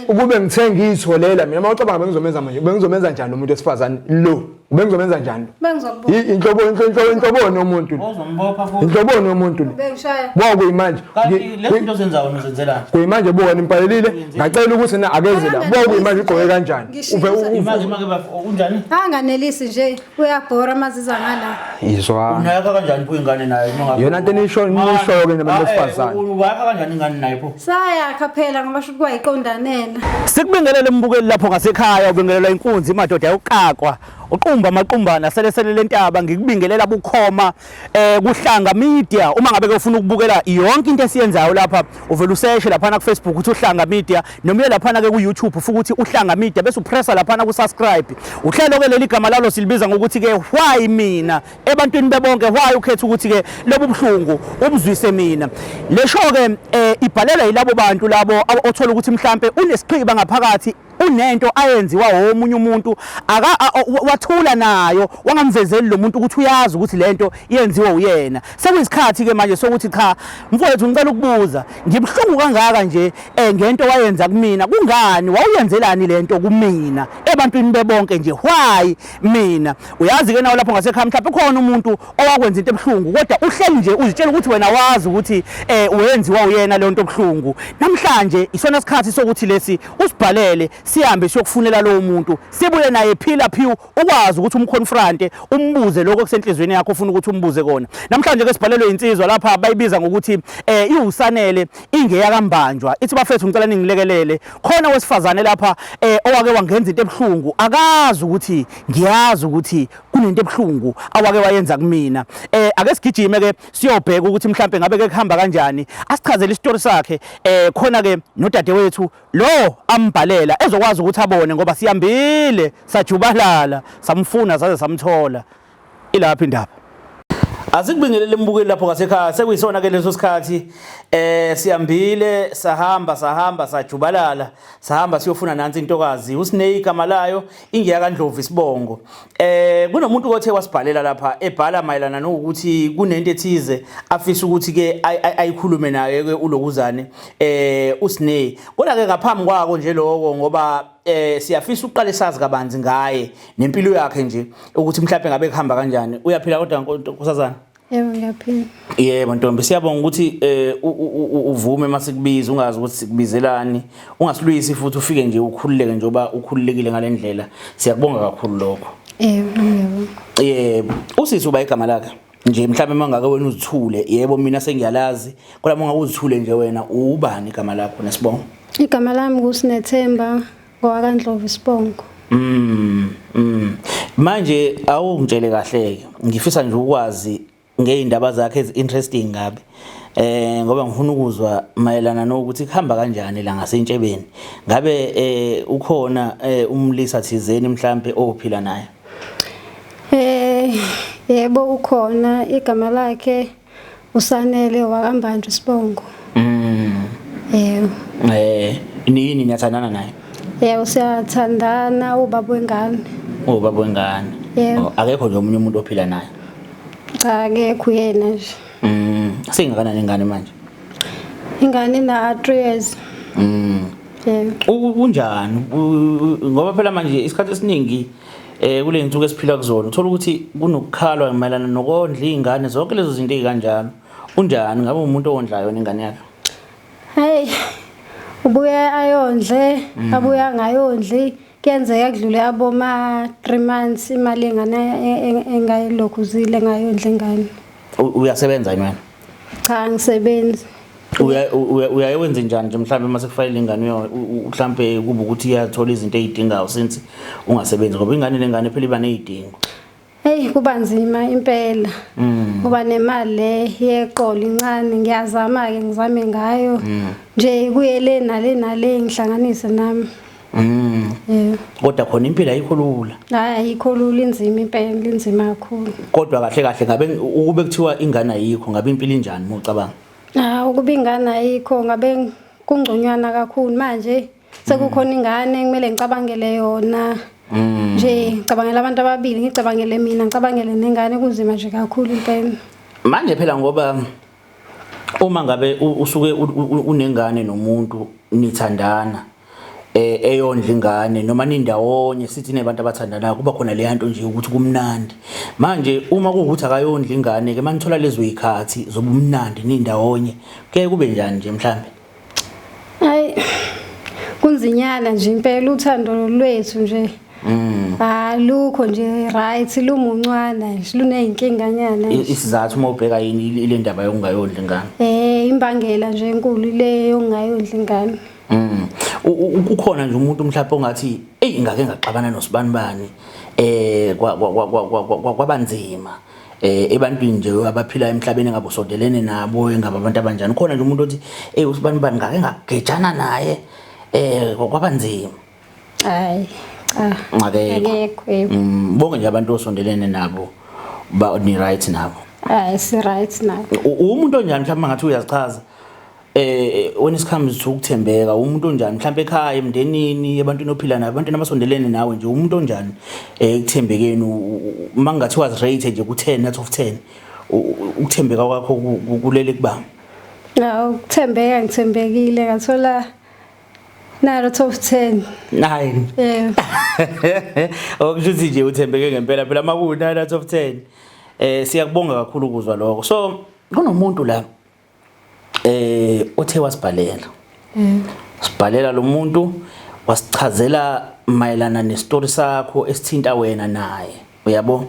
Ukube ngithe ngiyitholela mina, uma ucabanga bengizomenza manje, bengizomenza njani lo muntu wesifazane lo? Bengizomenza njani? Bengizokubona. Inhlobo inhlobo inhloboni yomuntu lo? Ozombopha futhi. Inhloboni yomuntu lo? Bengishaya. Buka kuyimanje. Kanti lezi zinto ozenzayo uzenzelani? Kuyimanje buka nimpalelile, ngacela ukuthi na akeze la. Buka kuyimanje ugqoke kanjani? Ngisho- Uve Imake imake bafo unjani? Anganelisi nje uyabhora amaziza ngala. Izwa. Unayakha kanjani pho ingane nayo uma ngabe? Yona nto enishoyo ke nabantu besifazane. Uyakha kanjani ingane nayo pho? Sayakha phela ngoba shuthi kwayiqondanela. Sikubingelele mbukeli lapho ngasekhaya, ubingelelwa inkunzi madoda yokakwa uqumba amaqumbana selesele lentaba. Ngikubingelela bukhoma kuHlanga Media. Uma ngabe ke ufuna ukubukela yonke into esiyenzayo lapha, uvela useshe laphana ku Facebook uthi uHlanga Media, noma uye laphana ke ku YouTube ufike uthi uHlanga Media, bese upressa laphana ku subscribe. Uhlelo ke leli gama lalo silibiza ngokuthi ke why mina ebantwini bebonke, why ukhetha ukuthi ke lobu buhlungu ubuzwise mina. Le show ke ibhalelwa yilabo bantu labo othola ukuthi mhlambe unesiqhiba ngaphakathi, unento ayenziwa omunye umuntu, aka wathula nayo, wangamvezeli lo muntu ukuthi uyazi ukuthi lento yenziwa uyena. Sekuyisikhathi ke manje sokuthi cha mfowethu, ngicela ukubuza, ngibuhlungu kangaka nje ngento wayenza kumina, kungani wawuyenzelani lento kumina ebantwini bebonke nje, why mina? Uyazi ke nawe lapho ngasekhaya mhlawumbe ukhona umuntu owakwenza into ebuhlungu, kodwa uhleli nje uzitshela ukuthi wena wazi ukuthi wenziwa uyena leyo nto ebuhlungu. Namhlanje isona sikhathi sokuthi lesi usibhalele, sihambe siyokufunela lowo muntu, sibuye naye phila phiw, ukwazi ukuthi umconfronte, umbuze lokho okusenhlizweni yakho ufuna ukuthi umbuze kona. Namhlanje ke sibhalelwe insizwa lapha bayibiza ngokuthi iwuSanele, ingeyakambanjwa. Ithi bafethu, ngicela ningilekelele, khona wesifazane lapha owake wangenza into ebuhlungu, akazi ukuthi ngiyazi ukuthi kunento ebuhlungu awake wayenza kumina. Ake sigijime ke siyobheka ukuthi mhlambe ngabe ke kuhamba kanjani, asichazele isitori sakhe khona ke nodadewethu lo ambhalela ezokwazi ukuthi abone, ngoba siyambile sajubalala samfuna saze samthola. Ilapha indaba. Asikubingelele mbukeli lapho ngasekhaya, sekuyisona ke leso sikhathi. Siyambile sahamba sahamba sajubalala sahamba siyofuna nansi intokazi uSnake igama layo, ingeyaKaNdlovu isibongo. Kunomuntu othe wasibhalela lapha ebhala mayelana nokuthi kunento ethize afisa ukuthi ke ayikhulume naye ke ulokuzane uSnake. Kodwa ke ngaphambi kwako nje lokho, ngoba siyafisa ukuqale sazi kabanzi ngaye nempilo yakhe nje, ukuthi mhlawumbe ngabe kuhamba kanjani. Uyaphila kodwa, nkosazana? Yebo, ngiyaphila. Yebo ntombi, siyabonga ukuthi uvume masikubiza ungazi ukuthi sikubizelani, ungasilwisi futhi ufike nje ukhululeke njengoba ukhululekile ngalendlela. Siyakubonga kakhulu lokho. Yebo, ngiyabonga. Yebo, usisi uba igama lakhe nje mhlawumbe mangake wena uzithule? Yebo, mina sengiyalazi, kodwa uma uzithule nje wena, ubani igama lakho nesibongo? Igama lami kuSinethemba, ngowakaNdlovu isibongo. Manje awungitshele kahle ke, ngifisa nje ukwazi ngeindaba zakhe ezi interesting ngabe. Ngoba ngifuna ukuzwa mayelana nokuthi kuhamba kanjani la ngasentshebeni. Ngabe ukhona umlisa thizeni mhlambe ophila naye? Yebo, ukhona, igama lakhe uSanele, wakaMbanjwa isibongo. Yebo. Nini niyathandana naye? Yebo, siyathandana, ubaba wengane. Ubaba wengane. Yebo. Oh, akekho nje omunye umuntu ophila naye? Cha, akekho, yena nje. Seyingakanani ingane manje? Ingane ina 3 years. Yebo. Unjani? Ngoba phela manje isikhathi esiningi kule nsuku esiphila kuzona uthola ukuthi kunokukhalwa mayelana nokondla izingane, zonke lezo zinto ezikanjalo. Unjani, ngabe umuntu owondlayo nengane yakhe? Hey, ubuye ayondle, abuye angayondli. Kuyenzeka kudlule aboma 3 months imali engane engayilokhuzile engayondla ingane. Uyasebenza yini wena? Cha, angisebenzi. Uyaye wenze njani nje mhlawumbe uma sekufanele ingane mhlawumbe kube ukuthi iyathola izinto ey'dingayo since ungasebenzi, ngoba ingane nengane phela iba ney'dingo? Hey, kuba nzima impela. Kuba nemali le yeqolo incane, ngiyazama ke ngizame ngayo. Nje kuye le nale nale ngihlanganise nami. Yebo. Kodwa khona impilo ayikho lula. Hayi, ayikho lula, inzima impela, inzima kakhulu. Kodwa kahle kahle ngabe ukube kuthiwa ingane ayikho, ngabe impilo injani uma ucabanga? Ah, ukuba ingane ayikho ngabe kungconywana kakhulu. Manje sekukhona ingane, kumele ngicabangele yona. Nje ngicabangela abantu ababili, ngicabangele mina, ngicabangele nengane, kunzima nje kakhulu impela. Manje phela ngoba uma ngabe usuke unengane nomuntu nithandana, Eyondla ingane noma nindawonye sithi nebantu abathandanayo kuba khona leya nto nje ukuthi kumnandi. Manje uma kuwukuthi akayondli ingane ke manithola lezo zikhathi zobumnandi nindawonye kuyaye kube njani nje mhlambe? Hayi, kunzinyana nje impela uthando lwethu nje. Alukho nje right, lumuncwana nje, luney'nkinganyana nje. Isizathu uma ubheka yini ile ndaba yokungayondli ingane? Imbangela nje enkulu le yokungayondli ingane. Ukhona nje umuntu mhlawumbe ongathi eyi ngake ngaxabana nosibanibani kwabanzima ebantwini nje abaphila emhlabeni engabe usondelene nabo engabe abantu abanjani, khona nje umuntu othi eyi usibanibani ngake ngagejana naye kwabanzima? Hayi cha. Akekho. Akekho, yebo. Bonke nje abantu osondelene nabo ba ni right nabo? Hayi, si right nabo. Umuntu onjani mhlawumbe ngathi uyazichaza when it comes to ukuthembeka, umuntu onjani mhlawumbe ekhaya, emndenini, ebantwini ophila nabo, ebantwini abasondelene nawe nje, umuntu onjani ekuthembekeni? Uma kungathiwa rate nje ku-10 out of 10, ukuthembeka kwakho kulele kubani? Na, ukuthembeka ngithembekile, ngathola 9 out of 10. 9? Yebo. Okusho ukuthi nje uthembeke ngempela phela uma ku-9 out of 10. Siyakubonga kakhulu ukuzwa lokho. So kunomuntu la othe wasibhalela. Sibhalela lo muntu wasichazela mayelana nestory sakho esithinta wena naye. Uyabo?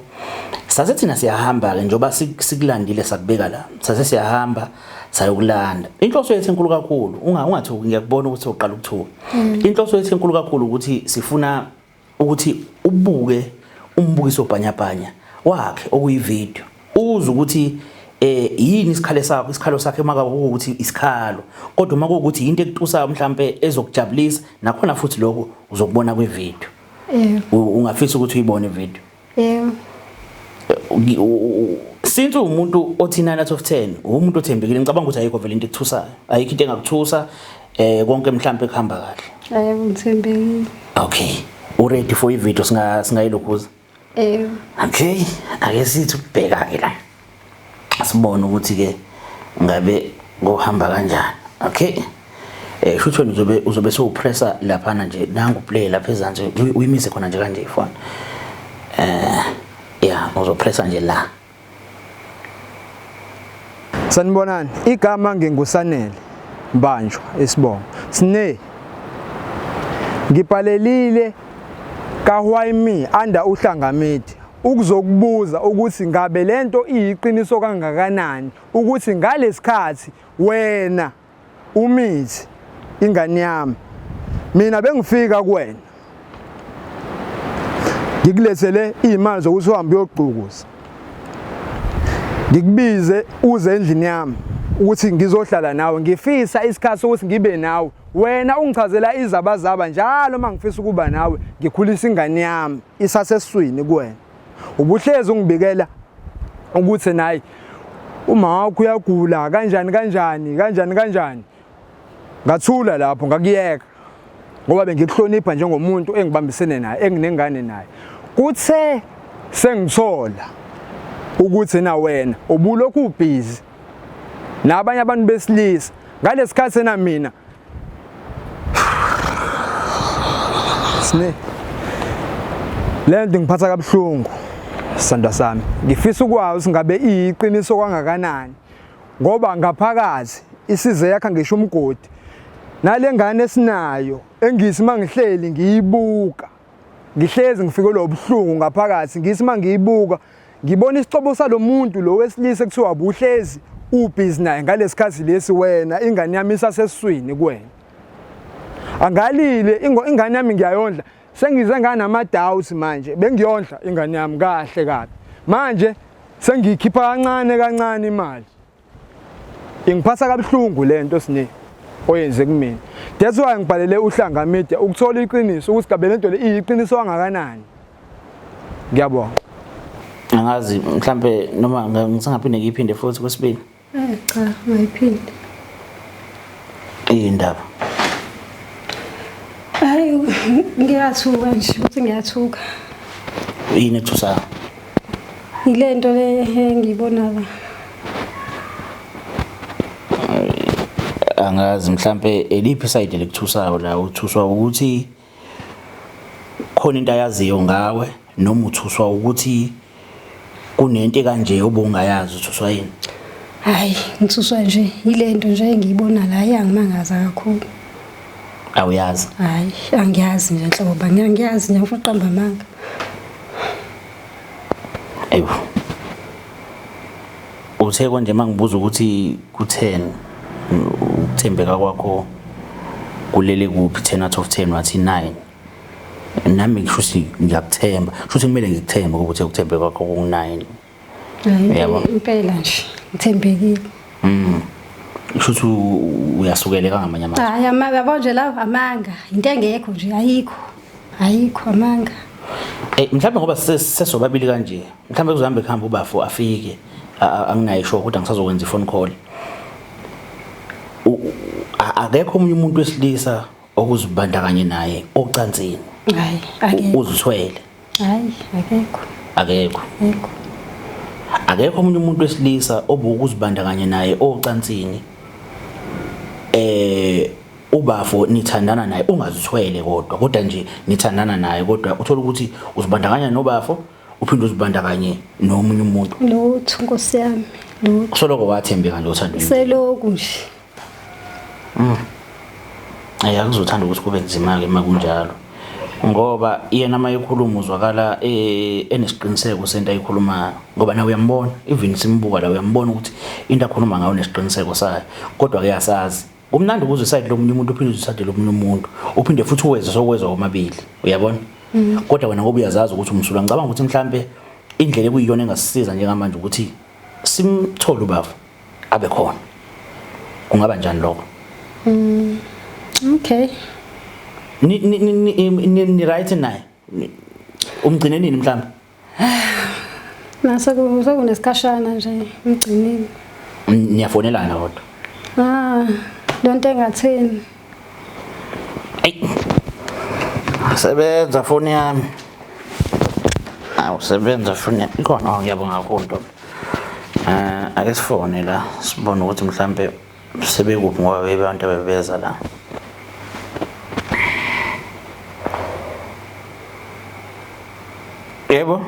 Sase thina siyahamba ke njoba sikulandile sakubeka la. Sase siyahamba sayokulanda. Inhloso yethu enkulu kakhulu, ungathuki, ngiyakubona ukuthi uqala ukuthuka. Inhloso yethu enkulu kakhulu ukuthi sifuna ukuthi ubuke umbukiso bhanyabhanya wakhe okuyi video. Uzwe ukuthi yini isikhalo sakho, isikhalo sakhe maka ukuthi isikhalo. Kodwa uma kuwukuthi into ekutusayo mhlambe ezokujabulisa, nakhona futhi lokho uzokubona kwi video. Ungafisa ukuthi uyibone video? Yebo. Since umuntu othi 9 out of 10, umuntu othembekile, ngicabanga ukuthi ayikho vele into ekuthusayo. Ayikho into engakuthusa, konke mhlambe kuhamba kahle. Yebo, ngithembekile. Okay. U ready for i video singayilokhuza? Yebo. Okay, ake sithi ukubheka ke la. Sibone ukuthi ke ngabe kuhamba kanjani. Okay. Shuthi wena uzobe sewupressa laphana nje, nangu play lapha ezansi, uyimise khona nje kanje ifoni. Yeah, uzopressa nje la. Sanibonani, igama nginguSanele Mbanjwa isibongo. Sine ngibhalelile ka Why Me under uHlanga Media ukuzokubuza ukuthi ngabe lento iyiqiniso kangakanani, ukuthi ngalesikhathi wena umithi ingane yami, mina bengifika kuwena ngikulethele imali zokuthi uhambe uyogqukuza, ngikubize uze endlini yami ukuthi ngizohlala nawe, ngifisa isikhathi sokuthi ngibe nawe, wena ungichazela izabazaba njalo uma ngifisa ukuba nawe, ngikhulisa ingane yami isaseswini kuwena. Ubuhlezi ungibikela ukuthi nayi uma wakho uyagula kanjani kanjani kanjani kanjani. Ngathula lapho ngakuyeka ngoba bengikuhlonipha njengomuntu engibambisene naye, enginengane naye. Kuthe sengithola ukuthi na wena ubulokhu ubhizi nabanye abantu besilisa ngalesikhathi ena mina Sine lento ngiphatha kabuhlungu sandwa sami, ngifisa ukwazi ngabe iyiqiniso kangakanani, ngoba ngaphakathi isize yakha ngisho umgodi nale ngane esinayo engisi mangihleli ngiyibuka, ngihlezi ngifikelwa ubuhlungu ngaphakathi, ngithi mangiyibuka ngibona isicobo salomuntu lo wesilisa ekuthiwa buhlezi ubhizi naye ngalesikhathi lesi, wena ingane yami isaseswini kuwena. Angalile ingane yami ngiyayondla, sengize nganama doubts manje, bengiyondla ingane yami kahle kabi, manje sengiyikhipha kancane kancane imali. Ingiphatha kabuhlungu lento Sine oyenze kumina. That's why ngibhalele uHlanga Media ukuthola iqiniso ukuthi gabe lento le iyiqiniso kangakanani. Ngiyabonga. Angazi mhlambe noma ngisengaphinde ngiyiphinde futhi kwesibili. Cha, ungayiphinde. Indaba. Hayi, ngiyathuka nje ukuthi ngiyathuka. Yini ethusayo? Ile nto le engiyibona la. Angazi mhlambe eliphi side elikuthusayo la, uthuswa ukuthi khona into ayaziyo ngawe noma uthuswa ukuthi kunento kanje obungayazi, uthuswa yini? Hayi, ngithuswa nje ile nto nje engiyibona la, iyangimangaza kakhulu. Awuyazi? Hayi, angiyazi nje nhlobo, ngiyangiyazi nje, ngifuna uqamba amanga. Ayibo. Uthe konje mangibuza ukuthi ku-10 ukuthembeka kwakho kulele kuphi, 10 out of 10, wathi 9. Nami ngisho ukuthi ngiyakuthemba, kusho ukuthi kumele ngikuthembe ukuthi ukuthembeka kwakho ku-9. Hayi, Yabo. impela nje ngithembekile. Kusho ukuthi uyasukeleka ngamanye amazwi. Hayi, amanga yabo nje lawo amanga, into engekho nje, ayikho. Ayikho, amanga. Eh mhlawumbe ngoba sesobabili kanje, mhlawumbe kuzohamba kuhamba ubafo afike, anginayo sure kodwa ngisazokwenza i-phone call. Akekho omunye umuntu wesilisa okuzibandakanye naye ocansini? Hayi, akekho. Uzithwele? Hayi, akekho. Akekho. Akekho. Akekho omunye umuntu wesilisa obukuzibandakanye naye ocansini, ubafo nithandana naye ungazithwele, kodwa nje nithandana naye, kodwa uthola ukuthi uzibandakanya nobafo uphinde uzibandakanye nomunye umuntu? Lutho, Nkosi yami, lutho. Soloko wathembeka nje othandweni? Seloku nje. Ayi, akuzothanda ukuthi kube nzima-ke uma kunjalo, ngoba yena uma ekhuluma uzwakala enesiqiniseko sento ayikhulumayo, ngoba nawe uyambona, even simbuka la uyambona ukuthi into akhuluma ngayo unesiqiniseko sayo. Kodwa-ke asazi, kumnandi ukuzwa i-side lomunye umuntu, uphinde uzwe i-side lomunye umuntu, uphinde futhi uwezwe sokwezwa omabili, uyabona. Kodwa wena ngoba uyazazi ukuthi umsulwa, ngicabanga ukuthi mhlambe indlela ekuyiyona engasisiza njengamanje ukuthi simthole ubaba abe khona. Kungaba njani lokho? Okay. Ni ni ni ni, ni right naye? Umgcine nini mhlawumbe? Nase sekunesikhashana nje ngigcinile. Niyafonelana kodwa? Ah, lonto engatheni. Ey. Sebenza foni yami. Awu, sebenza foni yami. Ikhona, oh, ngiyabonga kakhulu ntombi. Ake sifone la sibone ukuthi mhlambe sebekuphi, ngoba bebantu abebeza la. Yebo.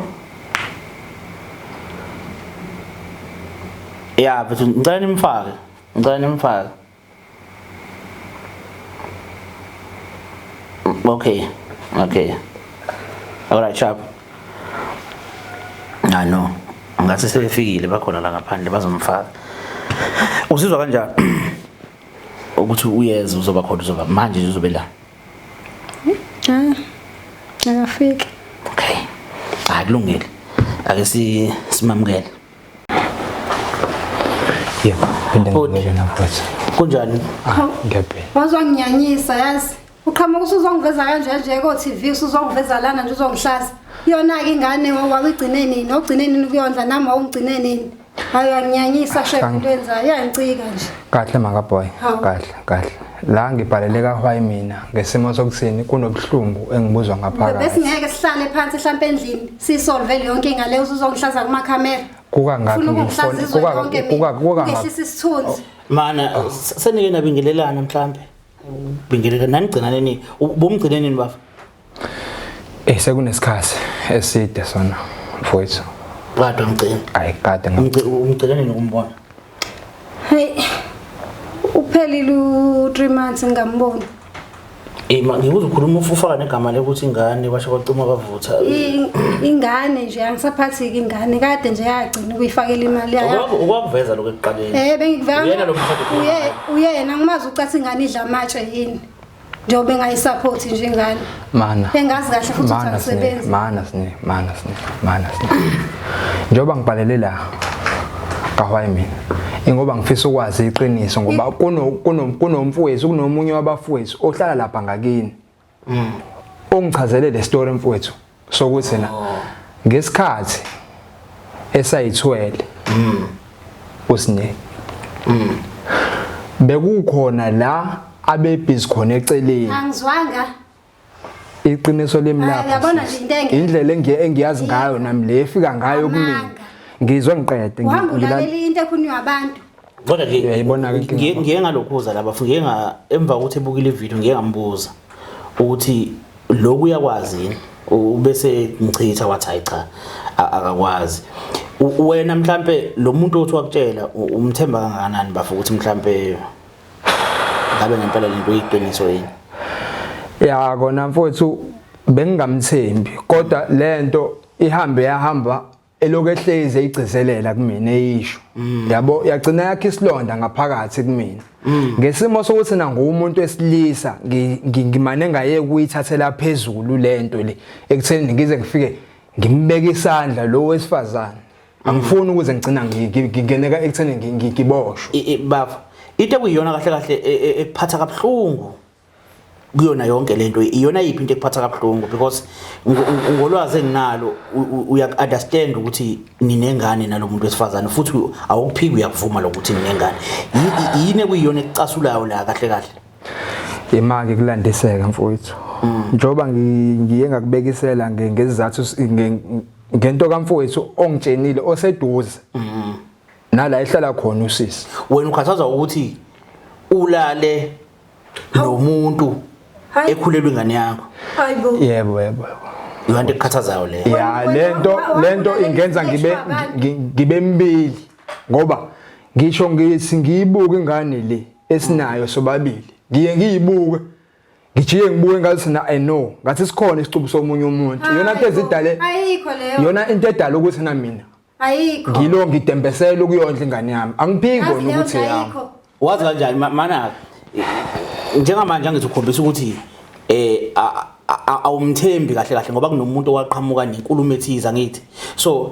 Ya, mfethu, ngicela nimfake. Ngicela nimfake. Okay. Okay. Alright, sharp. Ah no. Ngathi sebefikile, bakhona la ngaphandle, bazomfaka. Uzizwa kanjani ukuthi uyeza, uzoba khona, uzoba manje nje, uzobe la? Ah. Akafiki. Okay. Hayi, kulungile. Ake si simamukele. Yebo, phinde Bhuti. ngibuyele nafuthu. Kunjani? Ah, ngiyaphila. Wazonginyanyisa yazi. Uqhamuka usuzongiveza kanje nje ko TV, usuzongiveza lana nje, uzongihlaza. Yona ke ingane wawigcine nini? Ogcine nini ukuyondla, nami wawungigcine nini? Hayi, uyanginyanyisa shame, into yenzayo iyangicika nje. Kahle makaboy, Hawu. kahle, kahle. La ngibhalele kahwayi mina ngesimo sokuthini, kunobuhlungu engibuzwa ngaphakathi. Besingeke sihlale phansi mhlampe endlini sisolve yonke inkinga leyo, usuzongihlaza kumakhamera. Kukangakhi Ufuna ukungihlaza ngifone izwe lonke mina. kuka Ungehlisa isithunzi. Mana, senike nabingelelana mhlambe. Bingelela nanigcina nini? Bomgcine nini bafa? Sekunesikhathi eside sona mfowethu. Kade umgcina. Ayi, kade nga. Umgcine nini ukumbona? Hey. Uphelile u3 months ngingamboni. Ma ngikuze ukhuluma ufaka negama lokuthi ingane, kwasho kwacima kwavutha. Ingane nje angisaphathi ingane, kade nje yagcina ukuyifakela imali yayo. Ukwakuveza lokho ekuqaleni. Bengikuvela. Uyena lo mfowethu okhuluma Uye, uyena ngimazi ucathi ingane idla amatshe yini. Njengoba engayisupport nje ingane. Mana. Engazi kahle futhi ukuthi Mana Sine, angisebenzi. mana Sine, mana Sine, mana Sine. Njengoba ngibhalele la kahwayi mina, ingoba ngifisa ukwazi iqiniso, ngoba kunomfowethu, kunomunye wabafowethu ohlala lapha ngakini. Ongichazele le story mfowethu sokuthi na ngesikhathi esayithwele uSine, bekukhona la abebhizi khona eceleni. Angizwanga. Iqiniso limi Hayi, lapha, yabona sisi. nje into engekho. Indlela engiyazi ngayo nami le efika ngayo kumina. Amanga. Ngizwe ngiqede, Uhamba ulalela into ekhulunywa abantu. Kodwa nje Uyayibona-ke inkinga ngiye ngalokhuza laba futhi ngiye nga emva kokuthi ebukile ivideo ngiye ngambuza ukuthi lokhu uyakwazi yini ubese ngichitha wathi hayi cha akakwazi. Wena mhlambe lo muntu othi wakutshela umthemba kangakanani bafo ukuthi mhlambe ngabe ngempela lento iyiqiniso yini? Ya kona mfowethu bengingamthembi kodwa lento ihambe yahamba elokhu ehlezi eyigcizelela kumina eyisho yabo yagcina yakhe isilonda ngaphakathi kumina ngesimo sokuthi nangumuntu wesilisa ngimane ngaye kuyithathela phezulu lento le ekutheni ngize ngifike ngimbeke isandla lo wesifazane angifuni ukuze ngigcina ngingeneka ekutheni ngiboshwe. Baba into ekuyiyona kahle kahle ekuphatha kabuhlungu kuyona yonke lento iyona yiphi into ekuphatha kabuhlungu because ngolwazi enginalo uyak understand ukuthi ninengane nalomuntu wesifazane futhi awukuphiki uyakuvuma lokuthi ninengane. Yini ekuyiyona ekucasulayo la kahle kahle? Imake kulandiseka mfowethu njengoba ngiye ngakubekisela ngezizathu ngento kamfowethu ongitshenile oseduze nala ehlala khona usisi. Wena ukhathazwa ukuthi ulale nomuntu ekhulelwe ingane yakho? Hayibo. Yebo yebo. Iyona into ekukhathazayo leyo? Ya, lento ingenza ngibe mbili ngoba ngisho ngithi ngiyibuke ingane le esinayo sobabili ngiye ngiyibuke ngijike ngibuke ngathi na I know ngathi sikhona isicubu somunye umuntu iyona into ezidale Ayikho leyo. Iyona into edala ukuthi na mina Ayikho. Ngilo ngidembesela ukuyondla ingane yami angiphiki Yazi kona leyo ukuthi nto yami. ayikho. Wazi kanjani mana njengamanje angithi ukhombisa ukuthi awumthembi kahle kahle ngoba kunomuntu owaqhamuka nenkulumo ethize angithi so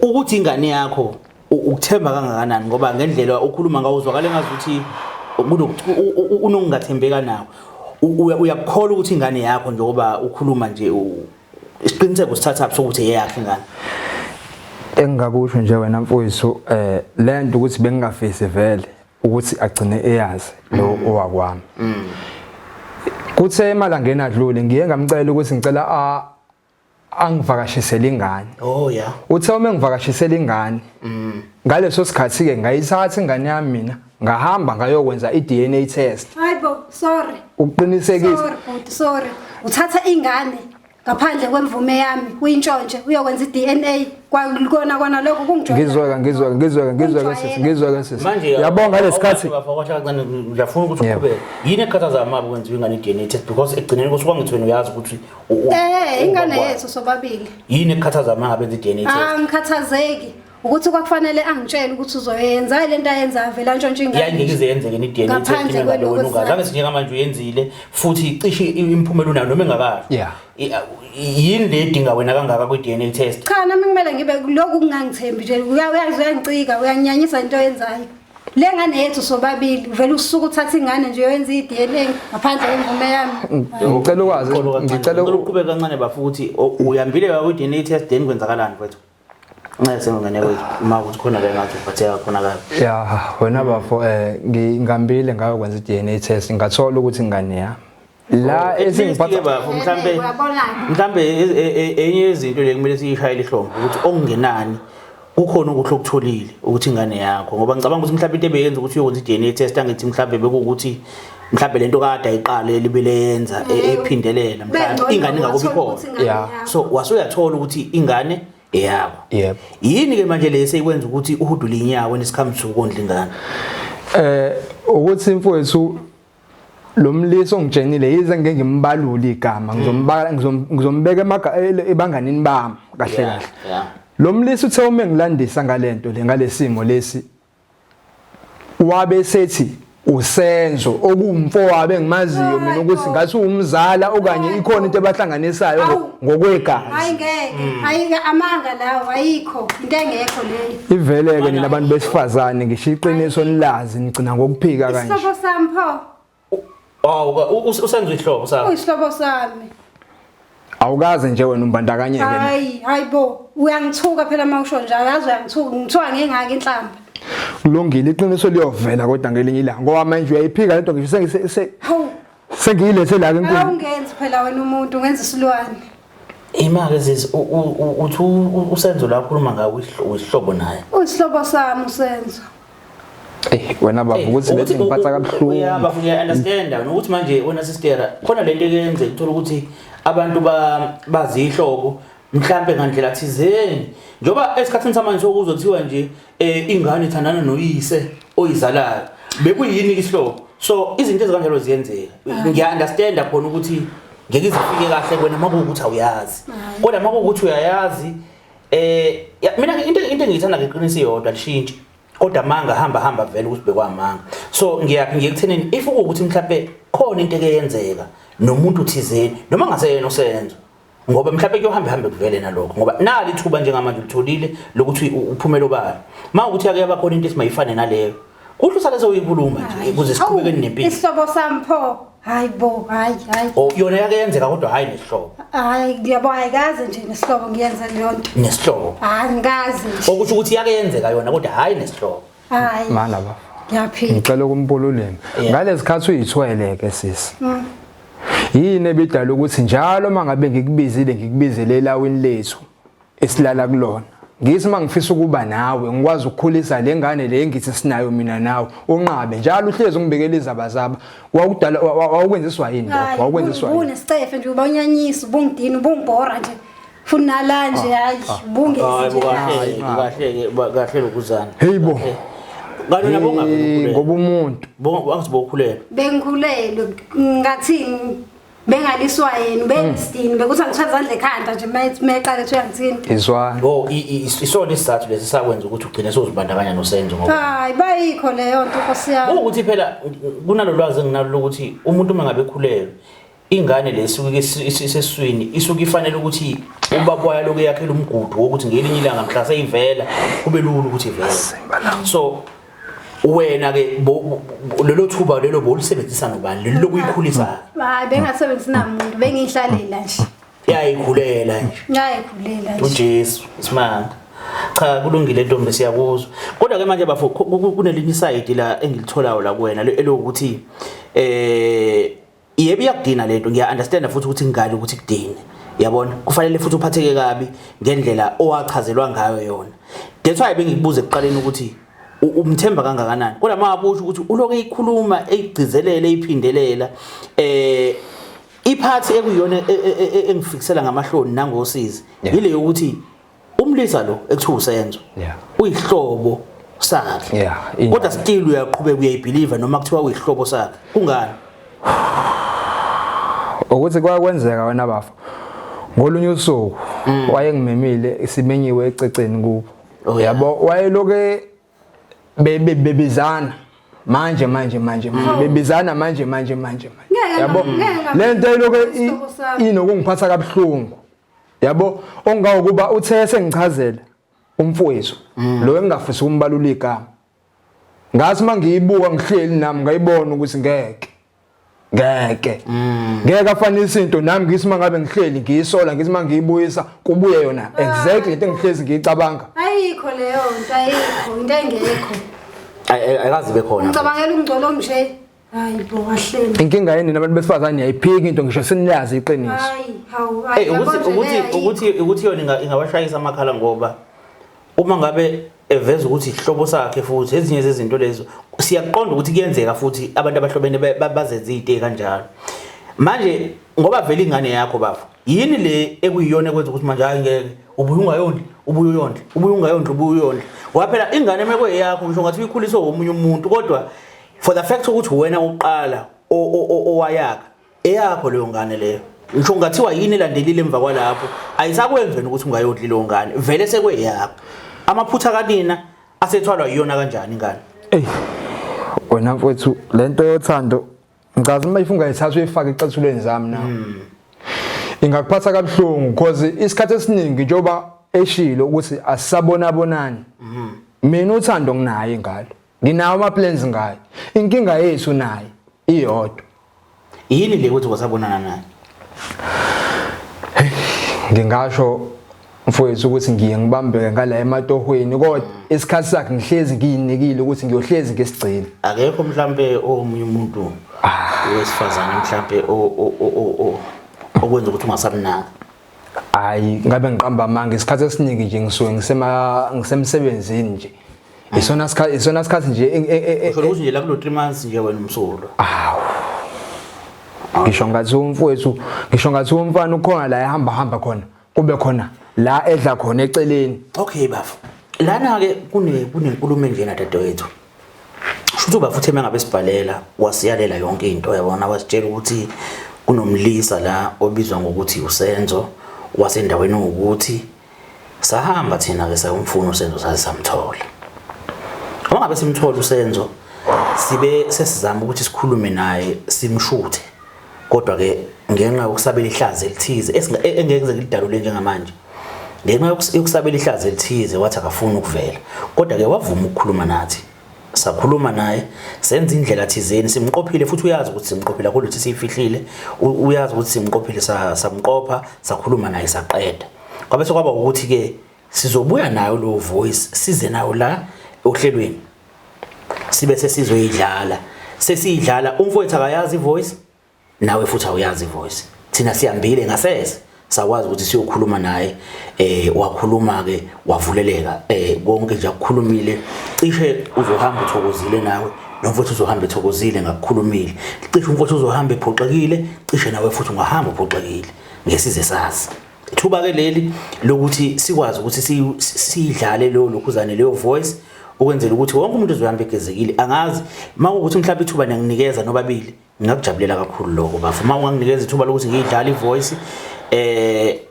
ukuthi ingane yakho ukuthemba kangakanani ngoba ngendlela okhuluma ngawo uzwakala engazuthi unokungathembeka nawe. Uyakukholwa ukuthi ingane yakho njengoba ukhuluma nje isiqiniseko sithatha sokuthi eyakhe ingane? Engingakusho nje wena mfowethu lento ukuthi bengingafisi vele ukuthi agcine eyazi lo owakwami. Kuthe emalangeni adlule ngiye ngamcela ukuthi ngicela angivakashisele ingane. Oh yeah. Uthe uma ngivakashisele ingane ngaleso sikhathi ke ngayithatha ingane yami mina ngahamba ngayokwenza i-DNA test. Hayibo, sorry. Ukuqinisekisa. Sorry bhuti, sorry. Uthatha ingane ngaphandle kwemvume yami uyintshontshe uyokwenza i-DNA kwakona kona lokho kungijwayela. Ngizweka ngizweka ngizweka ngizweka sisi ngizweka sisi. Manje Yabonga lesikhathi. Bafakwa kancane ngiyafuna ukuthi uqhubeke. Yini ekhathaza amabi kwenziwa ingane i-DNA test because ekugcineni kusuka ngithi wena uyazi ukuthi Ingane yethu sobabili. Yini ekhathaza amabi enza i-DNA test? Angikhathazeki. Ukuthi kwakufanele angitshele ukuthi uzoyenza le nto ayenza vele antshontshe ingane. Yayingeke ize yenzeke ni-DNA test Ngaphandle ingabe wena kwelokho ungazi. Angithi njengamanje uyenzile futhi cishe imiphumela unayo noma engakasho. Yini le edinga wena kangaka kwi-DNA test? Cha nami kumele ngibe lokhu kungangithembi nje uyangicika uyanyanyisa into oyenzayo. Le ngane yethu sobabili vele usuku uthatha ingane nje uyoyenza i-DNA ngaphandle kwemvume yami. Ngicela ukwazi, Xolo kancane. ngicela Ngicela ukuqhubeka kancane bafo ukuthi uyambile kwi-DNA test then kwenzakalani mfethu? Ncese ngane kwethu uma ukuthi khona la ngathi uphatheka khona kabi. Ya wena bafo ngihambile ngayokwenza i-DNA test ngathola ukuthi ingane yami. La Oh, at least esingiphatha ke bafo Uyabona-ke. mhlambe enye yezinto le kumele siyishayele ihlombe ukuthi okungenani kukhona okuhle okutholile ukuthi ingane yakho ngoba ngicabanga ukuthi mhlambe into ebeyenza ukuthi uyokwenza i-DNA test angithi mhlambe bekuwukuthi mhlambe lento kade ayiqale libele yenza ephindelela mhlambe Bengcono ingane ingakubi wathola khona. ukuthi ingane yakho. So wasuyathola ukuthi ingane eyakho. Yini ke manje le seyikwenza ukuthi uhudule inyawo nesikhambi sokondla ingane? Ukuthi mfowethu lo mlisa ongitshenile yize ngeke ngimbalule igama ngizombeka ebanganini bami kahle kahle. Lo mlisa uthe uma ngilandisa ngalento le ngalesimo lesi wabe sethi uSenzo okuwumfowabo engimaziyo mina ukuthi ngathi uwumzala okanye ikhona into ebahlanganisayo ngokwegazi. Hayi ngeke, hayi amanga lawo ayikho into engekho leyo. Iveleke nina abantu besifazane ngisho iqiniso nilazi nigcina ngokuphika kanje. Isihlobo sami pho. Oh, uSenzo isihlobo sakho. Uyisihlobo sami. Awukaze nje wena umbandakanyeke. Hayi, hayibo, uyangithuka phela mawusho njalo, yazi uyangithuka, ngithuka ngengaka inhlamba. Kulungile, iqiniso liyovela kodwa ngelinye ilanga ngoba manje uyayiphika lento ngisho Hawu. sengiyilethe la ke inkulu. Awungenzi phela wena umuntu, ungenza isilwane. Imake sisi, uthi uSenzo la ukhuluma ngawo isihlobo naye. Uyisihlobo sami uSenzo. Eh wena baba ukuthi lethi ngiphatha kabuhlungu. Yeah baba ngiya understand nokuthi manje wena sister khona lento eyenze uthola ukuthi abantu bazihlobo mhlambe ngandlela thizeni njoba esikhathini samanje sokuzwa kuthiwa nje eh ingane ithandana noyise oyizalayo bekuyini isihlobo so izinto ezikanjalo ziyenzeka ngiya understand khona ukuthi ngeke izifike kahle kwena makuwukuthi awuyazi kodwa makuwukuthi uyayazi eh mina into into engiyithanda ngeqiniso iyodwa lishintshe kodwa manga hamba hamba vele ukuthi bekwamanga so ngiyaphi ngiyekuthenini if ukuthi mhlawumbe khona into eke yenzeka nomuntu thizeni noma ngaseyena usenzo ngoba mhlawumbe kuyohambe hambe kuvele nalokho ngoba nali ithuba njengamanje ulitholile lokuthi uphumele obala uma ukuthi yake yaba khona into esimayifane naleyo kuhle usale sewuyikhuluma nje ukuze siqhubeke nempilo isihlobo sami pho hayi bo hayi hayi oh yona yake yenzeka kodwa hayi nesihlobo hayi ngiyabo ayikaze nje nesihlobo ngiyenza leyo nto nesihlobo hayi ngikaze nje okusho ukuthi yake yenzeka yona kodwa hayi nesihlobo hayi Mana baba. ngiyaphila Ngicela ukumbula ulimi. Ngalesikhathi uyithwele ke sisi. Yini ebidala ukuthi njalo mangabe ngikubizile ngikubizele elawini lethu esilala kulona. Ngithi mangifisa ukuba nawe ngikwazi ukukhulisa lengane le ngithi sinayo mina nawe unqabe njalo uhlezi ungibekela izaba zaba wawudala wawukwenziswa yini lokho wawukwenziswa yini Ubunesicefe nje ubonyanyisa ubungidina ubungibhora nje futhi nala nje hayi ubungezi hayi nje kahle kahle kahle lokuzana Hey bo. kanti nabo Eh, ngoba umuntu bonga bokhulelwa bengikhulelwe ngathi bengaliswa yena bengisidini bekuthi angithatha izandla ekhanda nje meqale ethi uyangithinta izwana oh isona isizathu lesi sakwenza ukuthi ugcine sozibandakanya nosenzo ngoba hayi bayikho leyo nto nkosi yami ukuthi phela kunalolwazi enginalo lokuthi umuntu uma ngabe ekhulelwe ingane lesuke iseswini isuke ifanele ukuthi ubaba wayo lokhu yakhela umgudu wokuthi ngelinye ilanga mhla seyivela kube lula ukuthi ivele so wena ke lelo thuba lelo bolisebenzisa nobani lelo lokuyikhulisa hayi bengasebenzisi namuntu bengiyihlalela nje yayikhulela nje ngayikhulela nje uJesu isimanga cha kulungile ntombi siyakuzwa kodwa ke manje bafo kunelinye isayidi la engilitholayo la kuwena elokuthi yebo iyakudina lento ngiya understand futhi ukuthi ngale ukuthi kudine yabona kufanele futhi uphatheke kabi ngendlela owachazelwa ngayo yona that's why bengikubuza ekuqaleni ukuthi umthemba kangakanani kodwa mangabusho ukuthi uloke eyikhuluma eyigcizelele eyiphindelela iphathi ekuyiyona engifikisela ngamahloni nangosizi ile yokuthi umlisa lo ekuthiwa usenzo uyihlobo sakhe kodwa still uyaqhubeka uyayibelieve noma kuthiwa uyihlobo sakhe kungani ukuthi kwakwenzeka wena bafo ngolunye usuku wayengimemile simenyiwe ececeni kubo yabo wayeloke bebizana manje manje manje manje bebizana manje manje manje manje yabo lento eloke inokungiphatha kabuhlungu yabo ongawukuba uthe sengichazela umfowethu lo engingafisi ukumbalula igama ngathi mangiyibuka ngihleli nami ngayibona ukuthi ngeke ngeke ngeke afanise into nami ngithi mangabe ngihleli ngiyisola ngithi mangiyibuyisa kubuye yona exactly into engihlezi ngiyicabanga ayikho leyo nto ayikho into engekho ayikazi bekhona ngicabangela ungcolo nje hayi bo kahleni inkinga yini nabantu besifazane yayiphika into ngisho senilazi iqiniso hayi hawu hey ukuthi ukuthi ukuthi ukuthi yona ingabashayisa amakhala ngoba uma ngabe eveza ukuthi ihlobo sakhe futhi ezinye zezinto lezo siyaqonda ukuthi kuyenzeka futhi abantu abahlobene bazenze izinto kanjalo manje ngoba vele ingane yakho bafo yini le ekuyiyona ekwenza ukuthi manje hayi ngeke ubuye ungayondli ubuye uyondle ubuye ungayondli ubuye uyondle ngoba phela ingane mekweyakho ngisho ngathi uyikhuliswe omunye umuntu kodwa for the fact ukuthi wena uqala owayakha eyakho leyo ngane leyo ngisho ngathiwa yini elandelile emva kwalapho ayisakwenzweni ukuthi ungayondli leyo ngane vele sekweyakho amaphutha kanina asethwalwa yiyona kanjani ingane ey wena mfowethu lento yothando ngicaza uma if ungayithatha uyifake ecathulweni zami nawe ingakuphatha kabuhlungu because isikhathi esiningi njengoba eshilo ukuthi asisabona bonani mina uthando nginaye ngalo nginawo ama plans ngaye inkinga yethu naye iyodwa yini le ukuthi wasabonana naye ngingasho mfowethu ukuthi ngiye ngibambeke ngala ematohweni kodwa isikhathi sakhe ngihlezi ngiyinikile ukuthi ngiyohlezi ngesigcina akekho mhlambe omunye umuntu wesifazane mhlambe okwenza ukuthi ungasabinaki hayi ngabe ngiqamba amanga isikhathi esiningi nje ngisuke ngisema ngisemsebenzini nje Isona sikhathi, isona sikhathi nje Usho ukuthi nje la kulo 3 months nje wena umsulwa. Awu. Ngisho ngathi umfowethu, ngisho ngathi umfana ukhona la ehamba hamba khona, kube khona la edla khona eceleni. Okay bafo. Lana ke kunenkulumo enjena dadewethu. Shuthi ubafo uthe mengabe sibhalela wasiyalela yonke into yabona, wasitshela ukuthi kunomlisa la obizwa ngokuthi uSenzo wasendaweni ukuthi sahamba thina ke sayomfuna uSenzo saze samthola. Uma ngabe simthola uSenzo sibe sesizama ukuthi sikhulume naye simshuthe, kodwa ke ngenxa yokusabela ihlazo elithize engeke ngize ngilidalule njengamanje, ngenxa yokusabela ihlazo elithize wathi akafuni ukuvela, kodwa ke wavuma ukukhuluma nathi. Sakhuluma naye senza indlela thizeni, simqophile futhi uyazi ukuthi simqophile, akho lutho siyifihlile, uyazi ukuthi simqophile, samqopha, sakhuluma naye saqeda. Kwabe sekwaba ukuthi ke sizobuya nayo lo voice, size nayo la ohlelweni, sibe sesizoyidlala. Sesiyidlala, umfowethu akayazi ivoice, nawe futhi awuyazi ivoice. Thina sihambile ngasese sakwazi ukuthi siyokhuluma naye, wakhuluma ke wavuleleka, konke nje akukhulumile cishe uzohamba uthokozile nawe, nomfowethu uzohamba ethokozile ngakukhulumile, cishe umfowethu uzohamba ephoxekile, cishe nawe futhi ungahamba uphoxekile. Ngesize sazi ithuba ke leli lokuthi sikwazi ukuthi siyidlale leyo lokhuzane leyo voice, ukwenzela ukuthi wonke umuntu uzohamba egezekile. Angazi makuwukuthi mhlawumbe ithuba niyanginikeza nobabili, ngingakujabulela kakhulu lokho bafo, uma unganginikeza ithuba lokuthi ngiyidlale ivoice,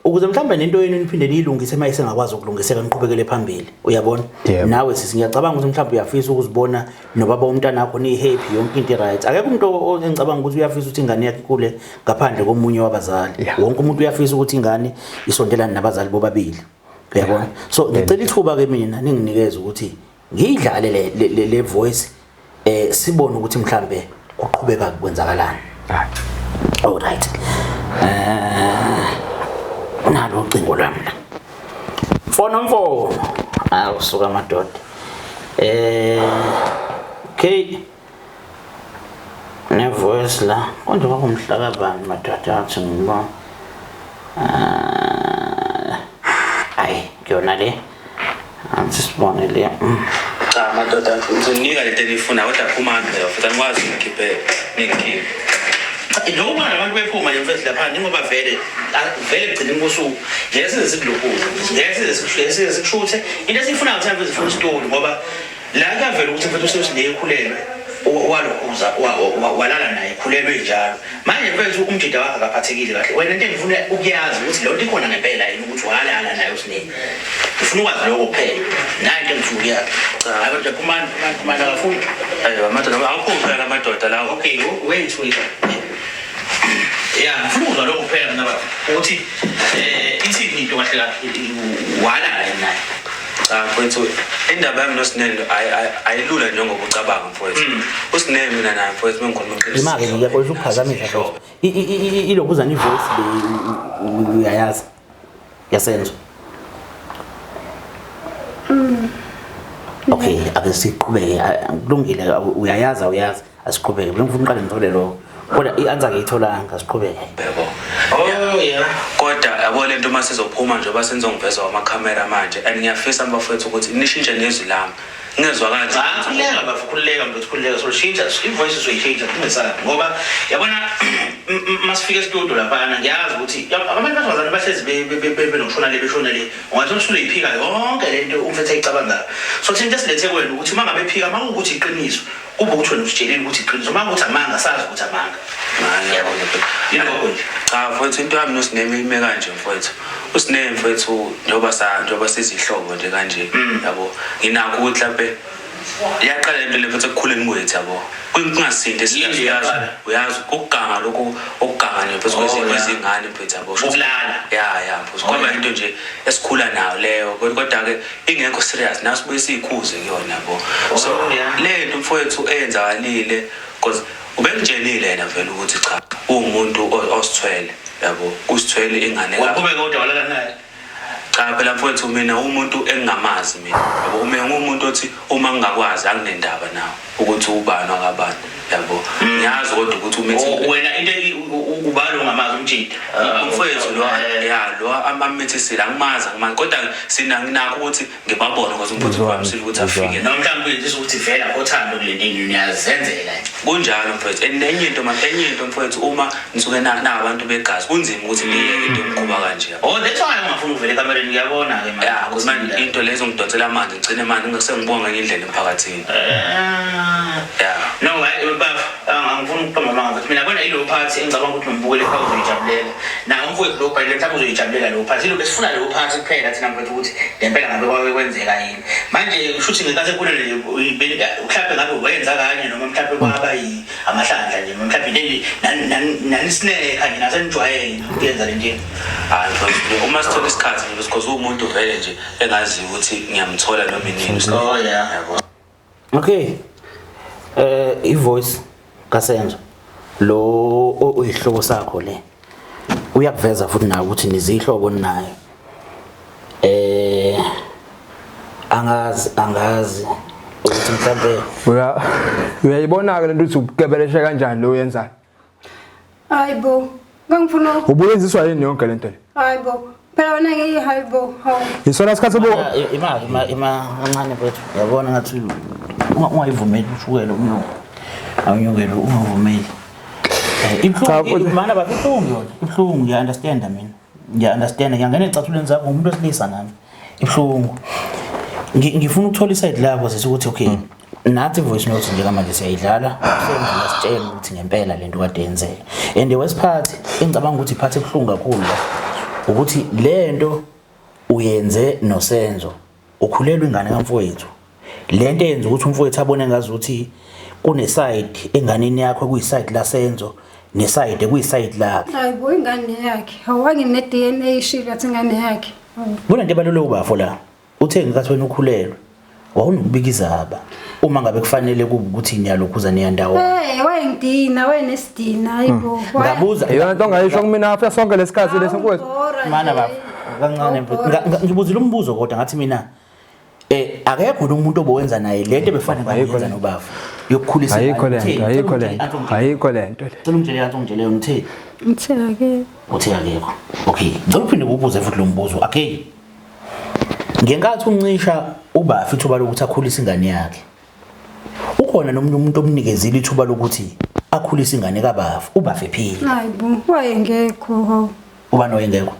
ukuze mhlawumbe nento yenu niphinde niyilungise uma isengakwazi ukulungiseka, niqhubekele phambili, uyabona? Nawe sisi ngiyacabanga ukuthi mhlawumbe uyafisa ukuzibona nobaba womntana wakho ni-happy, yonke into i-right. Akekho umuntu engicabanga ukuthi uyafisa ukuthi ingane yakhe ikhule ngaphandle komunye wabazali. Wonke umuntu uyafisa ukuthi ingane isondelane nabazali bobabili, uyabona? So ngicela ithuba ke mina ninginikeze ukuthi ngiyidlale le voice, sibone ukuthi mhlambe kuqhubeka kwenzakalani. All right. Nalo ucingo lwami la. Mfono mfono. Awu suka madoda. Okay. Ne voice la. Konje kwakumhlaka bani madoda athi ngibona. Ayi kuyona le. Anti sibone le. Cha madoda, ngizonika lento enifuna kodwa phumani phela futhi angikwazi ngikhiphe ningikhiphe. Njengoba abantu bephuma nje mfethu lapha, njengoba vele vele kugcina kosuku ngeke size sikulokhuze, ngeke size sikushuthe. Into esiyifunayo thina mfethu sifuna isitori, ngoba la kuyavela ukuthi mfethu usesineye khulelwe walokhuza walala naye khulelwe njalo. Manje mfethu umjida wakhe akaphathekile kahle. Wena into engifuna ukuyazi ukuthi leyo nto ikhona ngempela yini ukuthi walala naye uSineye. Ngifuna ukwazi lokho kuphela. Nayi into engifuna ukuyazi. Cha. Hayi kodwa phumani, phumani, phumani akafuni. Ayi madoda, awuphumi phela madoda lawo. Okay, wait, wait. Ya, ngifuna ukuzwa lokho kuphela mina baba. Ukuthi ithini into kahle kahle walala yini naye? Cha mfowethu, indaba yami noSinelo ayilula njengoba ucabanga mfowethu. uSinelo mina naye mfowethu mengikhuluma iqiniso. Ima-ke ngiyaxolisa ukuphazamisa mfowethu. Ilokhuzana ivoice le uyayazi yasenzo. Okay, ake siqhubeke, kulungile, uyayazi awuyazi, asiqhubeke. Bengifuna uqale ngithole lokho. Kodwa i-answer ngiyitholanga, asiqhubeke. Yebo. Oh yeah. Kodwa yabo lento uma sizophuma njengoba senizongiveza amakhamera manje, and ngiyafisa bafowethu ukuthi nishintshe nezwi lami. Ngezwakala. Cha, khululeka bafo, khululeka mfethu, khululeka. Soshintsha ivoice, soyishintsha kungesabi, ngoba yabona masifika estudio laphana ngiyazi ukuthi abantu besifazane bahlezi benokushona le beshona le, ungathi usuzoyiphika yonke lento umfethu ayicabangayo. So thina into esilethe kuwena ukuthi uma ngabe ephika, uma kuwukuthi iqiniso, kube ukuthi wena usitshelile ukuthi iqiniso, uma kuwukuthi amanga, sazi ukuthi amanga. Yilokho nje. Cha mfowethu, into yami noSineme ime kanje mfowethu. USineme mfowethu njengoba sizihlobo nje kanje, yabo, nginakho ukuthi mhlampe iyaqala lento le mfowethu ekukhuleni kwethu, yabo. Kungasinto Yini esiyazi, iyaqala? uyazi ukuganga lokhu, ukuganga nje mfowethu kwezingane mfowethu, yabo. Ukulala. Ya, ya mfowethu, kwaba into nje esikhula nayo leyo, kodwa ke ingekho serious, naso sibuye siyikhuze kuyona, yabo. So le nto mfowethu eyenzakalile, because ubengitshelile yena vele ukuthi cha uwumuntu osithwele, yabo, usithwele ingane Waqhubeka kodwa walala naye? Cha phela mfowethu, mina umuntu engingamazi mina, yabo, mina ngumuntu othi uma ngingakwazi anginendaba nawe ukuthi ubani wakabani, yabo. Ngiyazi kodwa ukuthi umithi Wena into ubani ongamazi, umjita. Umfowethu lo, ya, lo amammithisile, angimazi, angimazi, kodwa sina nginakho ukuthi ngibabone because umfowethu uvamisile ukuthi afike. Noma mhlawumbe kuyenzisa ukuthi vele akho thando kule nto, niyazenzela nje. Kunjalo mfowethu. And enye into man, enye into mfowethu, uma nisuke nabantu begazi kunzima ukuthi niyeke into yomkhuba kanje. Oh, that's why ungafuni ukuvela ekamereni, ngiyabona-ke manje. Ya, ukuthi manje into lezo ngidonsela amanzi, ngigcine manje ngisengibonga ngenye indlela emphakathini. Ya. No, hayi baba, angifuni ukuqamba amanga mfethu. Mina yabona ilo part engicabanga ukuthi nombukeli ekhaya uzoyijabulela. Na umfowethu lo bhalile mhlawumbe uzoyijabulela leyo part. Ilo besifuna leyo part kuphela thina mfethu ukuthi ngempela ngabe kwake kwenzeka yini. Manje kusho ukuthi ngenkathi ekhulelwe nje mhlawumbe ngabe wenza kanye noma mhlawumbe kwaba amahlandla nje, mhlawumbe into nanisinekha nje nasenijwayele ukuyenza le nto. Hayi mfowethu, uma sithola isikhathi nje, because uwumuntu vele nje engaziyo ukuthi ngiyamthola noma inini. Oh yeah. Yabo. Okay. I-voice kaSenzo lo oyihlobo sakho le uyakuveza futhi nawe ukuthi nizihlobo naye. Angazi ukuthi mhlambe Uyayibona ke lento ukuthi ubugebeleshe kanjani lo yenzayo. Hayibo, ngangifuna Ubuyenziswa yini yonke lento le? Hayibo, phela wena ngeke hayibo, hawu. Isona sikhathi bo Ima ima kancane mfethu. Uyabona ngathi ungayivumeli ushukela unyuke. Awunyukele ungavumeli. Cha, Ibuhlungu futhi- mana baba, ibuhlungu yona. Ibuhlungu, ngiya understand mina. Ngiya understand, ngiyangena ecathulweni zakho ngumuntu wesilisa nami. Ibuhlungu. Ngifuna ukuthola iside lakho sisi ukuthi okay. Nathi voice note nje manje siyayidlala. Sengiyasitshela ukuthi ngempela lento kade yenzeka. And wesiphathi engicabanga ukuthi iphathe ebuhlungu kakhulu la ukuthi lento uyenze noSenzo, ukhulelwe ingane kamfowethu. Lento eyenza ukuthi umfowethu abone ngazuthi kune side enganeni yakho kuyiside la Senzo neside kuyiside lakhe. Hayibo, ingane yakhe. Hawu, angine DNA ishilo athi ingane yakhe. Hawu. Kunento ebaluleke ubafo la. Uthe ngenkathi wena ukhulelwe wawunokubika izaba uma ngabe kufanele kube ukuthi niyalokhuza niyandawo. Hey, wayengidina, wayenesidina, hayibo. Ngabuza Iyona nto ongayisho kumina after sonke lesikhathi lesi mfowethu. Mana baba kancane mfowethu. Ngibuzile umbuzo kodwa ngathi mina akekho umuntu obowenza naye lento ebefana Ayikho ngayenza lento. nobaba yokukhulisa Ayikho ingane. lento, Utheni? ayikho Cela lento. ungitshele, Ayikho lento le. Cela ungitshele yathi ungitshele yona utheni? Ngithe akekho. Uthe akekho. Okay, ngicela uphinde ubuze futhi lo mbuzo. Okay. Ngenkathi uncisha ubafi ithuba lokuthi akhulise ingane yakhe, ukhona nomunye umuntu omnikezile ithuba lokuthi akhulise ingane kabafi, ubafi ephila. Hayibo, wayengekho hawu. Ubani wayengekho?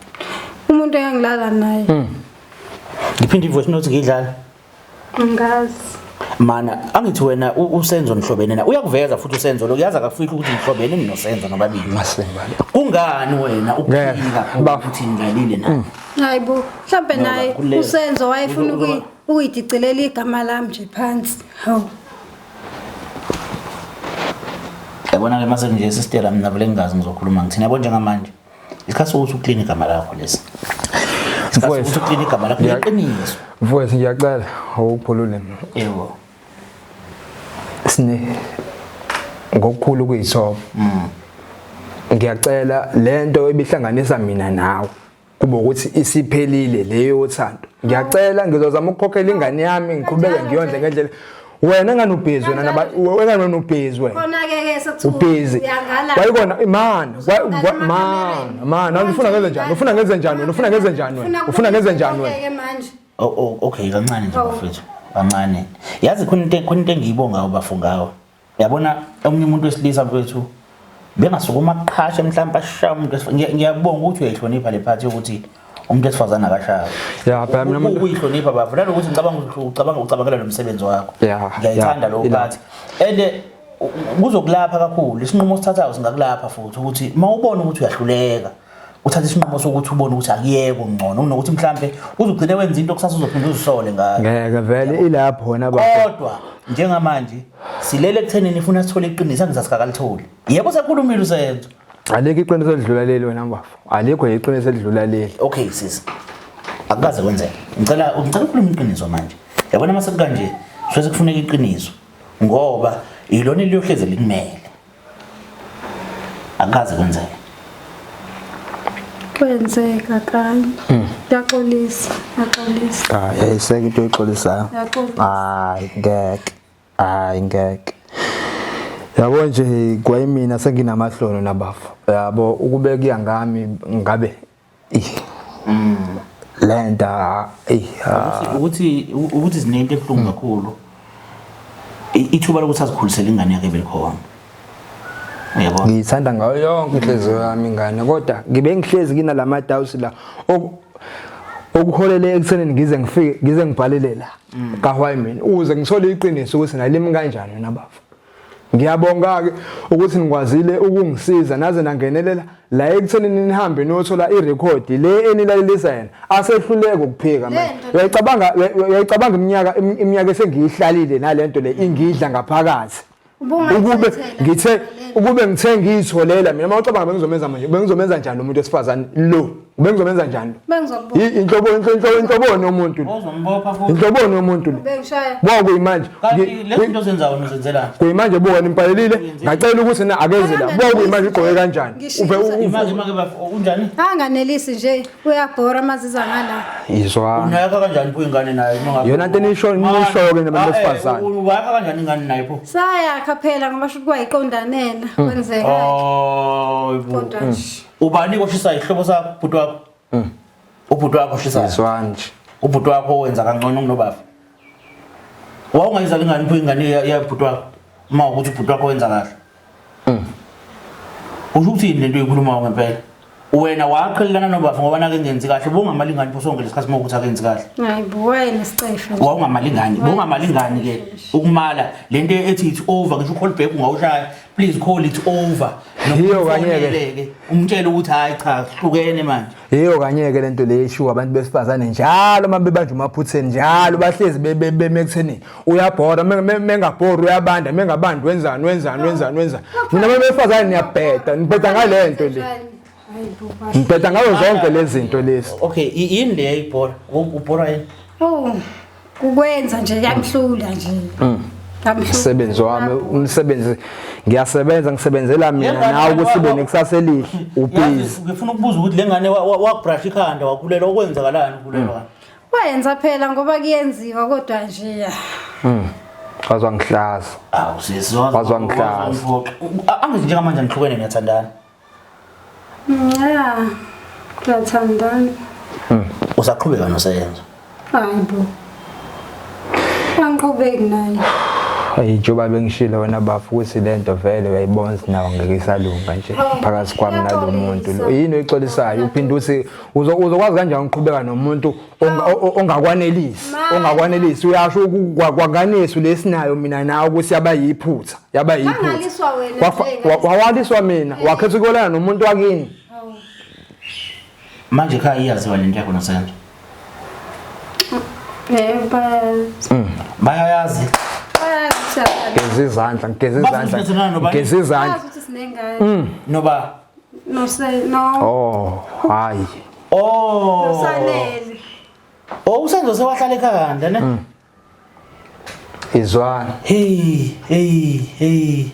Umuntu engangilala naye. Ngiphinde i-voice note ngiyidlala. Angazi. Mana, angithi wena uSenzo nihlobene na? Uyakuveza futhi uSenzo lo, uyazi akafihli ukuthi nihlobene ninoSenzo nobabili. Masimba. Kungani wena uphika Ngeke, bafo. ukuthi nilalile na? Hayibo, mhlambe No, naye bakhululeka. uSenzo wayefuna ukuyidicilela igama lami nje phansi. Hawu. Yabona ke mase nje sister mina vele ngingazi ngizokhuluma ngithini. Yabo njengamanje isikhathi sokuthi uclean igama lakho lesi. Isikhathi Mfowethu. sokuthi uclean igama lakho ngeqiniso. Mfowethu ngiyacela awuphulule mina. Yebo. Sine ngokukhulu kuyithoba. Ngiyacela lento ebihlanganisa mina nawe kube ukuthi isiphelile leyo yothando. Ngiyacela ngizozama ukukhokhela ingane yami ngiqhubeke ngiyondle ngendlela. Wena engane ubhizi wena naba wena wena ubhizi wena. Khona ke ke sekuthiwa Ubhizi. uyangala. Wayikona man, Uzongala man, emakamereni. man, ufuna ngenze njani? Ufuna ngenze njani wena? Ufuna ngenze njani wena? Ufuna ngenze njani wena? Ke manje. Oh, oh, okay kancane nje Hawu. bafethu. Kancane. Yazi khona into engiyibongayo bafo ngawe. Uyabona omunye umuntu wesilisa mfethu bengasukuma aqhashe mhlawumbe ashaya umuntu ngiyabonga ukuthi uyayihlonipha le part yokuthi umuntu wesifazane akashaye. Ya, phela mina umuntu- Ukuyihlonipha bafo nalokuthi ngicabanga ukuthi ucabangela lo msebenzi wakho. Ya, Ngiyayithanda ya, leyo ila. part. And kuzokulapha kakhulu isinqumo osithathayo singakulapha futhi ukuthi mawubona ukuthi uyahluleka uthatha isinqumo sokuthi ubone ukuthi akuyeko ngcono kunokuthi mhlambe uzugcine wenza into kusasa uzophinda uzisole ngayo. Ngeke vele ilapho wena bafo. Kodwa njengamanje silele ekuthenini ifuna sithole iqiniso angizasikakalithola. Yebo sekhulumile uSenzo. Alikho iqiniso elidlula leli wena bafo. Alikho iqiniso elidlula leli. Okay sis. Akukaze kwenzeke. Ngicela ukukhuluma iqiniso manje. Yabona mase kanje suke sekufuneka iqiniso ngoba ilona eliyohleze likumele. Akukaze kwenzeke. Kwenzeka kanye. Ngiyaxolisa, ngiyaxolisa. Hayi, ayiseke into oyixolisayo. Ngiyaxolisa. Hayi ngeke. Hayi ngeke. Yabo nje kwayimina senginamahloni nabafo. Yabo ukube kuya ngami ngabe lenta ukuthi zinento ebuhlungu kakhulu. Ithuba lokuthi azikhulisele ingane yakhe belikhona. Uyabona? Ngiyithanda ngayo yonke inhliziyo yami ingane kodwa ngibe ngihlezi kinalama doubts la okuholele ekuthenini ngize ngifike ngize ngibhalele la kaHwayimini ukuze ngithole iqiniso ukuthi nalimi kanjani wena bafo. Ngiyabonga ke ukuthi nikwazile ukungisiza naze nangenelela la ekuthenini nihambe niyothola irekhodi le enilalelisa yena asehluleka ukuphika manje. Uyayicabanga uyayicabanga iminyaka iminyaka esengiyihlalile nalento le ingidla ngaphakathi. Ukube ngithe ukube ngithe ngiyitholela mina mawucabanga bengizomenza manje bengizomenza njani umuntu wesifazane lo bengizomenza njani Bengizokubona. Inhlobo inhlobo inhloboni yomuntu lo. Uzombopha futhi. Inhloboni yomuntu lo. Bengishaya. Buka kuyimanje. Kanti lezi zinto ozenzayo uzenzelani? Kuyimanje buka nimpalelile ngacela ukuthi na akeze la. Buka kuyimanje ugqoke kanjani. Uve Imake make bafo unjani? Anganelisi nje uyabhora maziza ngala. Izwa. Unayakha kanjani pho ingane naye uma ngabe? Yona nto enisho nisho ke nabantu besifazane. Uyakha kanjani ingane naye pho? Sayakha phela ngoba shuthi kwayiqondanela kwenzeka. Oh, bo. Kodwa nje. Ubani koshisayo ihlobo sakho ubhuti wakho? Ubhuti wakho oshisayo. Izwa nje. Ubhuti wakho wenza kangcono kunobaba. Wawungayizali ingane pho ingane yabhuti wakho? Uma ukuthi ubhuti wakho wenza kahle. Usho ukuthini lento oyikhulumayo ngempela? Wena waqhelelana nobaba ngoba nake ngenzi kahle, ubungamalingani pho sonke lesikhathi uma ukuthi akenzi kahle. Hayi bo wayelesicefe. Wawungamalingani, bowungamalingani ke ukumala lento ethi it's over ngisho call back ungawushaya please call it over. Yiyo kanye-ke. Umfonele-ke, umtshele ukuthi hayi cha hlukene manje. Yiyo kanye-ke lento le eshiwo abantu besifazane njalo uma bebanjwa emaphutheni njalo bahlezi beme ekutheni uyabhora mengabhori uyabanda mengabandi wenzani wenzani wenzani wenzani. Nina abantu besifazane niyabheda nibheda ngale nto le. Nibheda ngazo zonke lezi zinto lezi. Okay, yini le ibhora? Ubhora yini? Oh, kukwenza nje yamhlula nje. Yamhlula. Umsebenzi wami umsebenzi ngiyasebenza ngisebenzela mina nawe ukuthi ube nekusasa elihle ubhizi. Yazi, Ngifuna ukubuza ukuthi le ngane wakubrush ikhanda wakhulelwa okwenzakalani ukhulelwa? Wayenza phela ngoba kuyenziwa kodwa nje. Wazwa ngihlaza. Awu sisi Wazwa ngihlaza. Angithi njengamanje nihlukene niyathandana. Ya. Kuyathandana. Usaqhubeka noseyenza. Hayi bo. Angiqhubeki naye. Ayi njengoba bengishilo wena bafo ukuthi lento vele uyayibona ukuthi nawo ngeke isalunga nje phakathi kwami nalo muntu lo. Yini oyixolisayo uphinde uthi uzokwazi kanjani ukuqhubeka nomuntu ongakwanelisi ongakwanelisi uyasho ukwanganisu lesinayo mina nawe ukuthi yaba yiphutha yaba yiphutha. Wangaliswa wena nje. Wawaliswa mina wakhetha ukuyolala nomuntu wakini. Manje ekhaya iyaziwa lento yakho noSenzo. Bayazi. Bayayazi. Bayazi. Geza izandla, ngigeza Bazi izandla. ukuthi nithina nobani? Ngigeza izandla. Bayazi ukuthi sinengane. Noba No se no. Oh, hayi. Oh. Nosanele. Oh uSenzo sewahlala ekhanda ne? Izwana. Hey, hey, hey.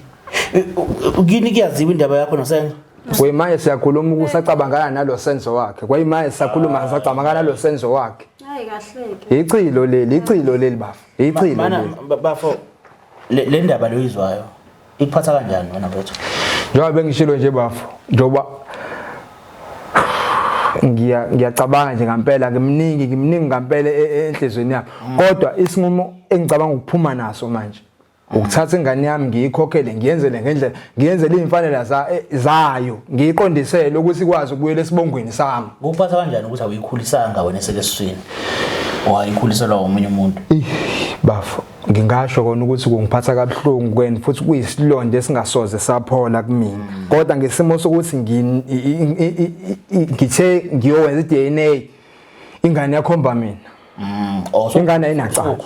Kini kuyaziwa indaba yakho noSenzo? Kwemanje siyakhuluma ukusacabangana nalo senzo wakhe. Kwemanje sisakhuluma sisacabangana nalo senzo wakhe. Hayi kahle ke. Ichilo leli, ichilo leli bafo. Ichilo Mana leli. bafo le ndaba loyizwayo ikuphatha kanjani wena mfethu? Njengoba bengishilo nje bafo, njengoba ngiyacabanga nje ngempela ngimningi ngimningi ngempela enhlizweni yami. Kodwa isinqumo engicabanga ukuphuma naso manje ukuthatha ingane yami ngiyikhokhele ngiyenzele ngendlela ngiyenzele izimfanelo zayo ngiyiqondisele ukuthi ikwazi ukubuyela esibongweni sami. Kuphatha kanjani ukuthi awuyikhulisanga wena eselesiswini? Wayikhuliselwa omunye umuntu? Bafo, ngingasho kona ukuthi kungiphatha kabuhlungu kweni futhi kuyisilonda esingasoze saphola kumina. Kodwa ngesimo sokuthi ngithe ngiyowenza i-DNA ingane yakhomba mina. Ingane ayinacala.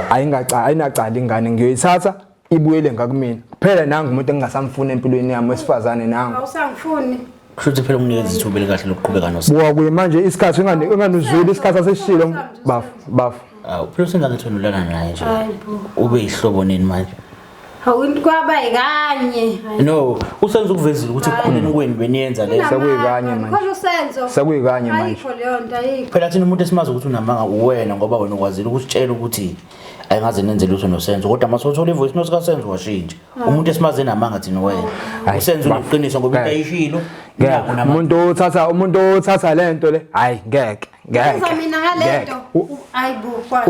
Ayingacala, ayinacala ingane ngiyoyithatha ibuyele ngakumina. Kuphela nangu umuntu engingasamfuni empilweni yami wesifazane nangu. Awusangifuni. Kusho ukuthi phela umnikeza ithuba elikahle lokuqhubeka noSenzo. Buka kuye manje isikhathi unganuzwile isikhathi aseshilo bafo bafo. Awu phela usenza ngithi wena ulala naye nje. Hayi bo. Ube ihlobo nini manje? Hawu kwaba yikanye. No, uSenzo ukuvezile ukuthi ekukhuleni kwenu beniyenza le. Sekuyikanye manje. Khona uSenzo. Sekuyikanye manje. Ayikho leyo nto ayikho. Phela thina umuntu esimazi ukuthi unamanga uwena ngoba wena ukwazile ukusitshela ukuthi ayingaze nenze lutho noSenzo kodwa mase uthola ivoice note kaSenzo washintsha. Umuntu esimazi enamanga thina wena. Hayi, USenzo uneqiniso ngoba into Ngeke. ayishilo. Ngeke. Nakho namanga. Umuntu othatha lento le, hayi ngeke, ngeke. Uza mina ngale Ngeke. nto. Hayibo kwa.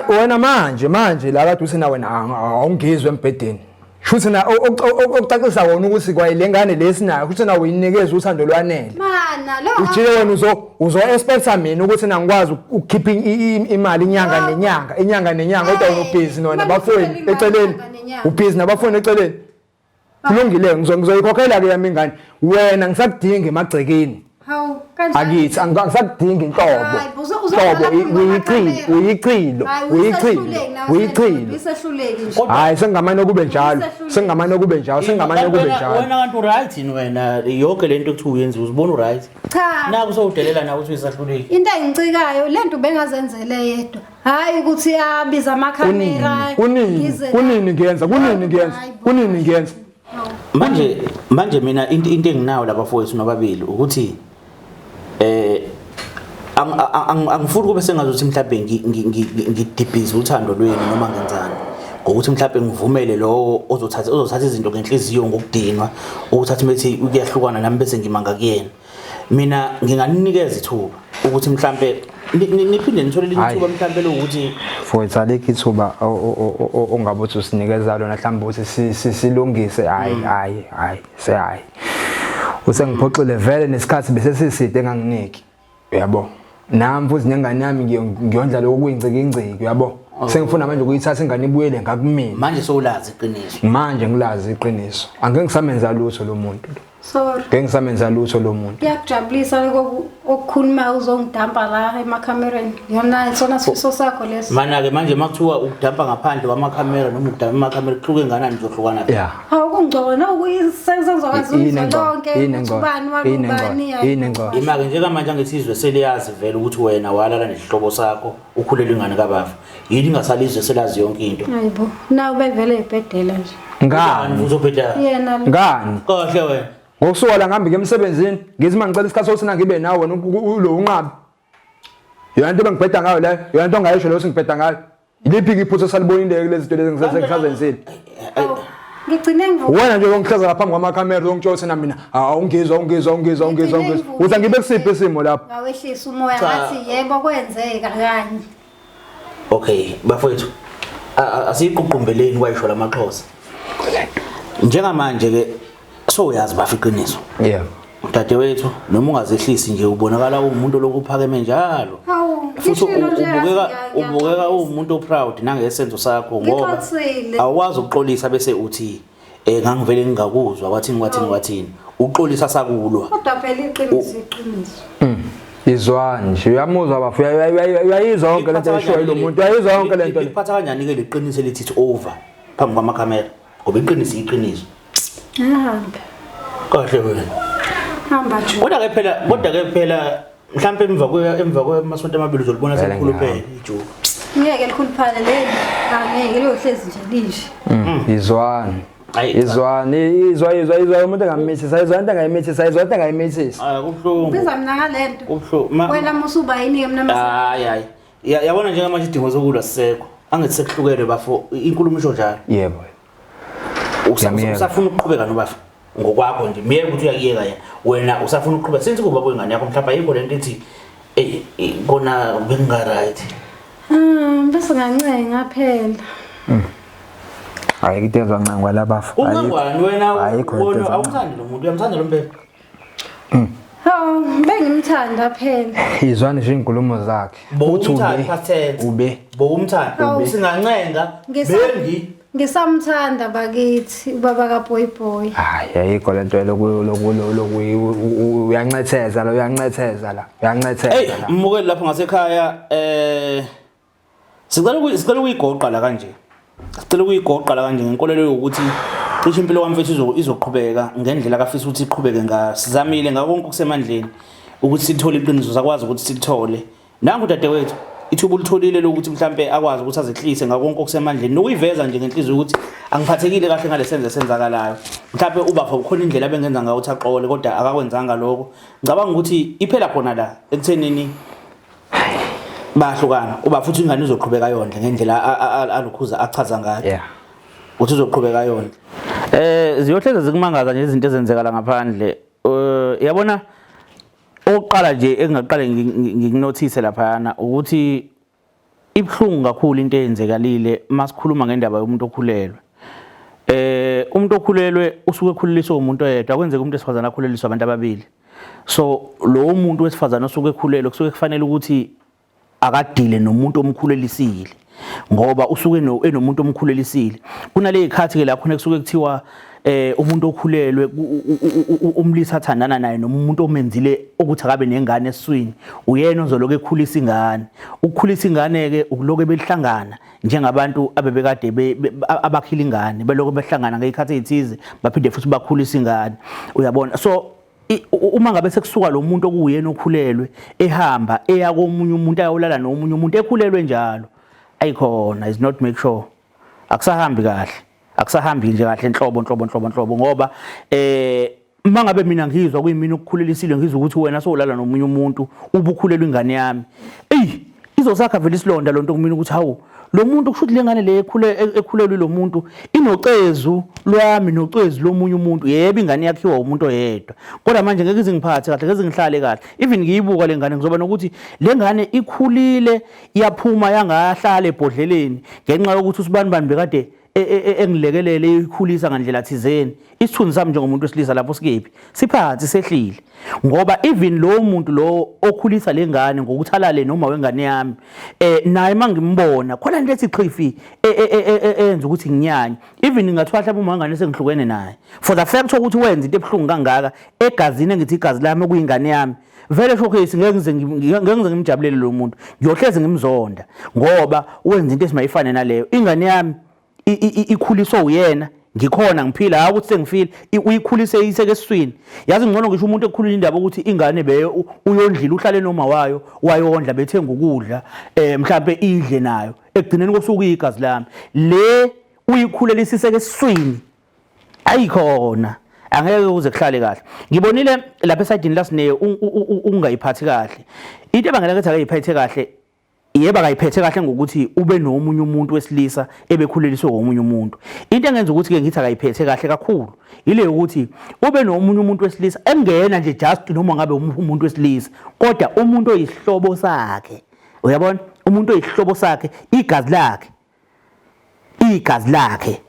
Wena manje la kade uthi na wena awungizwe embhedeni. Shuthi na okucacisa wona ukuthi kwayile ngane lesinayo, kusho na uyinikeza uthando lwanele. Mana lo Ujike wena uzo expecta mina ukuthi na ngikwazi ukukhipha imali inyanga nenyanga, inyanga nenyanga kodwa wena ubhizi nona Imali nabafowenu ukhokhela ingane eceleni. inyanga nenyanga. Ubhizi nabafowenu eceleni. Kulungile ngizoyikhokhela ke yami ingane. Wena ngisakudinga emagcekeni. Hawu kanjani? Akithi angisakudingi inhlobo. Hayi, Hlobo uzodlala uyichilo, uyichilo, Hayi, uyichilo, uyisehluleki nawe, uyichilo. Uyisehluleki nje. Hayi sengamane kube njalo, Uyisehluleki. sengamane kube njalo, sengamane kube njalo. Wena kanti uright yini wena yonke lento ekuthiwa uyenza uzibona uright. Cha. Naku sowudelela nawe uthi uyisahluleki. Into engicikayo lento bengazenzele yedwa. Hayi ukuthi abiza amakhamera. Kunini, ngize la. kunini ngiyenza, kunini ngiyenza, Hayi bo. kunini ngiyenza. Manje mina into enginayo laba fowethu nobabili ukuthi angifuni kube sengazuthi mhlawumbe ngidibhize uthando lwenu noma ngenzani ngokuthi mhlawumbe ngivumele lowo ozothatha izinto ngenhliziyo ngokudinwa ukuthatha methi kuyahlukana nami bese ngimanga kuyena. Mina nginganinikeza ithuba ukuthi mhlawumbe niphinde nithole elinye Hhayi. ithuba mhlawumbe lokuthi Mfowethu alikho ithuba ongabe uthi usinikeza lona mhlawumbe ukuthi silungise. Hhayi, hhayi, hhayi, sehhayi. Usengiphoxile vele nesikhathi bese siside enganginiki. Uyabo? Nami futhi nengane yami ngiyondla lokho kuyincikingciki, uyabo? Sengifuna manje ukuyithatha ingane ibuyele ngakumina. Manje sowulazi iqiniso. Manje ngilazi iqiniso. Angeke ngisamenza lutho lo muntu lo. Sorry. Ngeke ngisamenza lutho lo muntu. Kuyakujabulisa lokho okukhuluma uzongidampa la emakhamereni. Yona sona sifiso sakho leso. Mana ke manje makuthiwa ukudampa ngaphandle kwamakhamera noma ukudampa emakhamera kuhluke nganani uzohlukana phi? Yeah. Hawu kungcono ukuyisengizokwazi Inengcono, lonke inengcono, ubani walubani. inengcono, inengcono. Ima ke njengamanje angithi seliyazi vele ukuthi wena walala nesihlobo sakho ukhulelwe ingane kabafa. Yini ingasalizwe selazi yonke into. Hayibo. Nawe bevele ibhedela nje. Ngani? Uzobhedela. Yena lo. Ngani? Kahle wena. Ngokusuka la ngihambe emsebenzini, ngithi mangicela isikhathi sokuthi ngibe nawe wena lo unqabe. Yona into bengibheda ngayo leyo, yona into ongayisho leyo sengibheda ngayo. Iliphi iphutha salibonile kulezi zinto lezi ngisazenzile? Ngigcine ngivuka. Wena nje ongihlaza lapha phambi kwamakhamera ongitshela ukuthi na mina awungizwa, awungizwa, awungizwa, awungizwa, awungizwa. Uthi angibe kusiphi isimo lapho? Ngawehlisa umoya Cha. ngathi yebo kwenzeka kanye. Okay, bafowethu. Asiyiququmbeleni kwayisho lamaXhosa. Njengamanje ke so uyazi bafa iqiniso. Yeah. Dadewethu noma ungazehlisi nje ubonakala uwumuntu lokuphakeme njalo. Hawu, Futhi ngishilo nje ubukeka uwumuntu oproud nangesenzo sakho ngoba Ngixolisile. awukwazi ukuxolisa bese uthi ngangivele ngingakuzwa kwathini kwathini kwathini. Uxolisa sakulwa. Kodwa phela iqiniso iqiniso. Izwani nje uyamuzwa bafu uyayizwa yonke lento eshoyo lo muntu uyayizwa yonke lento. Iphatha kanjani ke leqiniso elithi it's over phambi kwamakhamera ngoba iqiniso iqiniso. Ahambe. Kahle wena. Hamba nje. Kodwa ke phela mhlawumbe emva kwemasonto amabili uzolibona Vele selikhuluphele ijuba. Ngeke likhuluphale leli. Angeke liyohlezi nje linje. Izwani. Ayi, cha. Izwani, izwa, izwa, izwa umuntu engamithisa, izwa into engayimithisa, izwa into engayimithisa. Hayi kubuhlungu. Biza mina ngalento. Kubuhlungu. Wena musuba yini ke mina mase. Hayi hayi. Yabona njengamanje idingo zokulwa sisekho. Angithi sekuhlukene bafo inkulumo isho njalo. Yebo. Ngiyamyeka. Usafuna ukuqhubeka nobafa ngokwakho nje. Miyeke ukuthi uyakuyeka yena. Wena usafuna ukuqhubeka since kuba kwengane yakho mhlawumbe ayikho lento ethi kona benga right. Bese ngancenga phela. Hayi into ezoncengwa labafa. Ungangwani wena Ayikho into wena ezoncengwa. awuthandi lo muntu uyamthanda lo mpela. Hawu bengimthanda phela. Izwani nje inkulumo zakhe. Uthi Bowumthanda past tense. ube. Bowumthanda. Hawu. Singancenga bengi Ngisamthanda bakithi ubaba kaBoy Boy. Hayi ayikho lento lokhu lokhu lokhu uyancetheza la uyancetheza la uyancetheza Hey la. mbukeli lapho ngasekhaya sicela ukuyigoqa la kanje. Sicela ukuyigoqa la kanje ngenkolelo yokuthi cishe impilo kamfethu izoqhubeka ngendlela kafisa ukuthi iqhubeke ngayo. Sizamile ngakho konke okusemandleni ukuthi sithole iqiniso sakwazi ukuthi silithole. Nangu dadewethu Ithuba ulitholile lokuthi mhlambe akwazi ukuthi azehlise ngakonke okusemandleni nokuyiveza nje ngenhliziyo ukuthi angiphathekile kahle ngalesenzo esenzakalayo. Mhlambe ubafo kukhona indlela abengenza ngayo ukuthi axole kodwa akakwenzanga lokho. Ngicabanga ukuthi iphela khona la ekuthenini bayahlukana uba futhi ingane izoqhubeka yondle ngendlela alukhuza achaza ngayo. Yeah. Uthi uzoqhubeka yondle. Ziyohleze zikumangaza nje izinto ezenzekala ngaphandle. Yabona okokuqala nje engingaqale ngikunothise laphayana ukuthi ibuhlungu kakhulu into eyenzekalile masikhuluma ngendaba yomuntu okhulelwe. Umuntu okhulelwe usuke ekhuleliswe umuntu oyedwa, akwenzeki umuntu wesifazane akhuleliswe abantu ababili. So lowo muntu wesifazane osuke ekhulelwe kusuke kufanele ukuthi akadile nomuntu omkhulelisile ngoba usuke enomuntu omkhulelisile. Kunaley'khathi ke la khona kusuke kuthiwa umuntu okhulelwe umlisa athandana naye noma umuntu omenzile ukuthi akabe nengane esiswini uyena ozoloku ekhulisa ingane. Ukukhulisa ingane ke ukuloku belihlangana njengabantu abebekade abakhila ingane, belokhu behlangana ngezikhathi ezithize baphinde futhi bakhulisa ingane. Uyabona? So uma ngabe sekusuka lo muntu okuwuyena okhulelwe ehamba eya komunye umuntu ayolala nomunye umuntu ekhulelwe njalo, ayikhona is not make sure akusahambi kahle, akusahambi nje kahle nhlobo nhlobo nhlobo nhlobo ngoba uma ngabe mina ngizwa kuyimina okukhulelisile ngizwa ukuthi wena sowulala nomunye umuntu ubukhulelwe ingane yami, eyi izosakha vele isilonda lonto kumina ukuthi hawu lo muntu kusho ukuthi le ngane le ekhulelwe lo muntu inocezu lwami nocezu lomunye umuntu. Yebo ingane yakhiwa umuntu oyedwa kodwa manje ngeke izingiphathe kahle, ngeke ngihlale kahle. Even ngiyibuka le ngane ngizoba nokuthi le ngane ikhulile yaphuma yangahlala ebhodleleni ngenxa yokuthi usibanibani bekade engilekelele ikhulisa ngandlela thizeni. Isithunzi sami njengomuntu wesilisa lapho sikephi siphansi sehlile ngoba even lowo muntu lo okhulisa lengane ngokuthi alale noma wengane yami naye mangimbona khona into ethi qhifi eyenza ukuthi nginyanye. Even ngingathiwa mhlawumbe uma wengane sengihlukene naye for the fact ukuthi wenza into ebuhlungu kangaka egazini engithi igazi lami okuyingane yami, vele showcase ngeke ngize ngimjabulele lo muntu, ngiyohleze ngimzonda ngoba wenza into esimayifane naleyo. Ingane yami ikhuliswa uyena, ngikhona ngiphila, hayi ukuthi sengifile, uyikhulise iyiseke esiswini. Yazi ngcono ngisho umuntu ekukhulula indaba ukuthi ingane be uyondlile uhlale noma wayo wayondla bethenga ukudla mhlambe idle nayo, ekugcineni kosuku igazi lami le uyikhulelisise esiswini ayikhona, angeke kuze kuhlale kahle. Ngibonile lapha esayidini lasine ungayiphathi kahle into ebangela ukuthi akayiphethe kahle. Yebo akayiphethe kahle ngokuthi ube nomunye umuntu wesilisa ebekhuleliswe ngomunye umuntu. Into engenza ukuthi ke ngithi akayiphethe kahle kakhulu ile ukuthi ube nomunye umuntu wesilisa engena nje just noma ngabe umuntu wesilisa kodwa umuntu oyisihlobo sakhe. Uyabona? Umuntu oyisihlobo sakhe, igazi lakhe. Igazi lakhe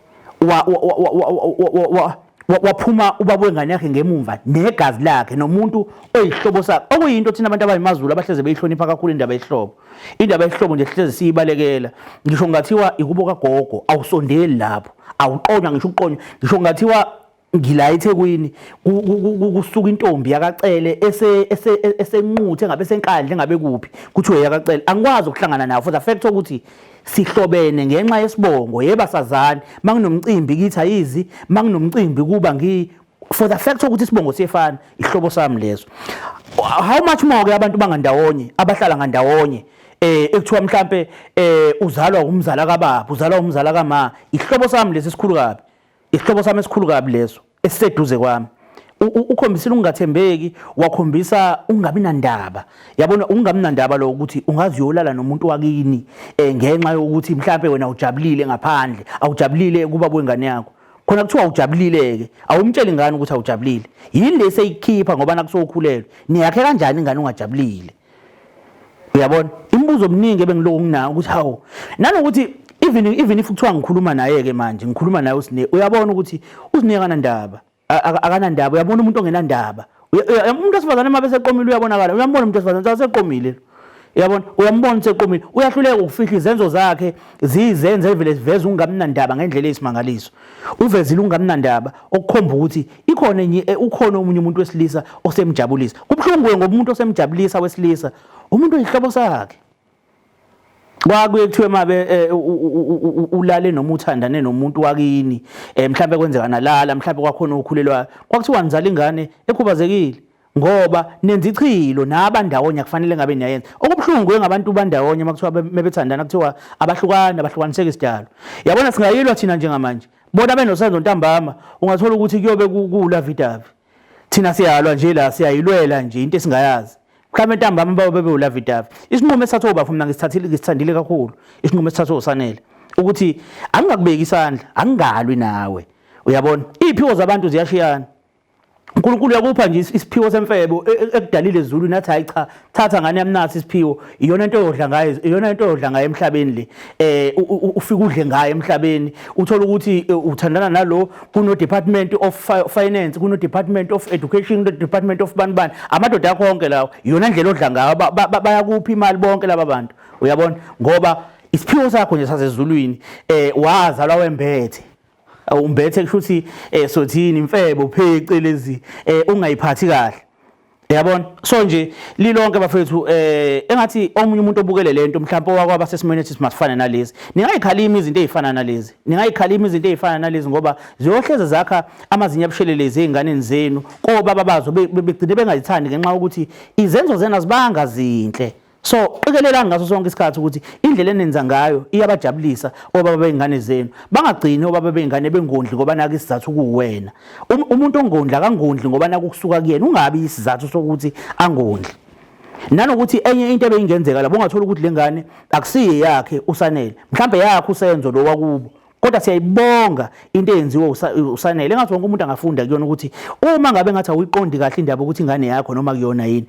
waphuma ubaba wengane yakhe ngemumva negazi lakhe nomuntu oyihlobo sakhe, okuyinto thina abantu abayimaZulu abahleze beyihlonipha kakhulu indaba yesihlobo. Indaba yesihlobo nje sihleze siyibalekela. Ngisho ngathiwa ikubo kagogo awusondeli lapho, awuqonywa ngisho ukuqonywa. Ngisho ngathiwa ngila eThekwini kusuka intombi yakacele esenquthe engabe senkandla engabe kuphi kuthiwe yakacele, angikwazi ukuhlangana nayo for the fact ukuthi sihlobene ngenxa yesibongo. Yebo sazani manginomcimbi kithi ayizi, manginomcimbi kuba ngi for the fact ukuthi isibongo siyefana, ihlobo sami leso. How much more ke abantu bangandawonye abahlala ngandawonye ekuthiwa mhlambe uzalwa umzala kababa, uzalwa umzala kama, ihlobo sami lesi esikhulu kabi, isihlobo sami esikhulu kabi leso esiseduze kwami. Ukhombisile ukungathembeki, wakhombisa ukungabi nandaba. Yabona ukungabi nandaba lo ukuthi ungaze uyolala nomuntu wakini ngenxa yokuthi mhlambe wena ujabulile ngaphandle, awujabulile kuba kwengane yakho. Khona kuthiwa ujabulile ke, awumtsheli ingane ukuthi awujabulile. Yini le seyikhipha ngoba nakusokhulelwe? Niyakhe kanjani ingane ungajabulile? Uyabona? Imibuzo eminingi ebengiloko nginayo ukuthi hawu, nanokuthi even if kuthiwa ngikhuluma naye ke manje, ngikhuluma naye uSine, uyabona ukuthi uSine akanandaba, akanandaba. Uyabona umuntu ongenandaba. Umuntu wesifazane uma beseqomile uyabonakala, uyambona umuntu wesifazane useqomile. Uyabona, uyambona useqomile, uyahluleka ukufihla izenzo zakhe, zizenze vele ziveza ukungabi nandaba ngendlela eyisimangaliso. Uvezile ukungabi nandaba okukhomba ukuthi ikhona enye ukhona omunye umuntu wesilisa osemjabulisa. Kubuhlungu ke ngoba umuntu osemjabulisa wesilisa umuntu oyihlobo sakhe. Kwakuye kuthiwe mabe ulale noma uthandane nomuntu wakini, mhlambe kwenzeka nalala, mhlambe kwakhona okhulelwayo, kwakuthiwa nizala ingane ekhubazekile. Ngoba nenza ichilo nabandawonye kufanele ngabe niyayenza. Okubuhlungu ke ngabantu bandawonye makuthiwa mebethandana kuthiwa abahlukani abahlukaniseki isidalo. Yabona singayilwa thina njengamanje. Bona benosenzo ntambama ungathola ukuthi kuyobe kulavidavi. Thina siyalwa nje la siyayilwela nje into esingayazi. Mhlawumbe ntambama bayobe bewulavidavi. Isinqumo esithathwe ubafo mina ngisithathile ngisithandile kakhulu. Isinqumo esithathwe uSanele ukuthi angingakubeki isandla, angingalwi nawe. Uyabona? Iy'phiwo zabantu ziyashiyana. uNkulunkulu uyakupha nje isiphiwo semfebo e, e, ekudalile ezulwini athi hayi cha thatha ngane yami nasi isiphiwo iyona into oyodla ngayo iyona into oyodla ngayo emhlabeni le eh ufika udle ngayo emhlabeni uthola ukuthi eh, uthandana nalo kuno department of finance kuno department of education kuno department of bani bani amadoda akho onke lawo iyona ndlela odla ngayo bayakupha imali bonke laba bantu uyabona ngoba isiphiwo sakho nje sasezulwini eh wazalwa wembethe umbethe kusho ukuthi eh sothini imfebo phecelezi eh ungayiphathi kahle yabona so nje lilonke bafethu eh engathi omunye umuntu obukele lento mhlawumbe owakwaba sesimweni ethi masifane nalezi ningayikhalimi izinto ezifana nalezi ningayikhalimi izinto ezifana nalezi ngoba ziyohleze zakha amazinyo abushelelezi ezinganeni zenu kobaba bazo begcine bengazithandi ngenxa yokuthi izenzo zenu azibanga zinhle So qikelelani ngaso sonke isikhathi ukuthi indlela enenza ngayo iyabajabulisa obaba bey'ngane zenu. Bangagcini obaba bey'ngane bengondli ngoba naka isizathu kuwena. Um, umuntu ongondli akangondli ngoba naka ukusuka kuyena, ungabi isizathu sokuthi angondli. Nanokuthi enye into ebeyingenzeka lapho ungathola ukuthi le ngane akusiye yakhe uSanele, mhlambe yakhe uSenzo lo wakubo. Kodwa siyayibonga into eyenziwe uSanele engathi wonke umuntu angafunda kuyona ukuthi uma ngabe ngathi awuyiqondi kahle indaba ukuthi ingane yakho noma kuyona yini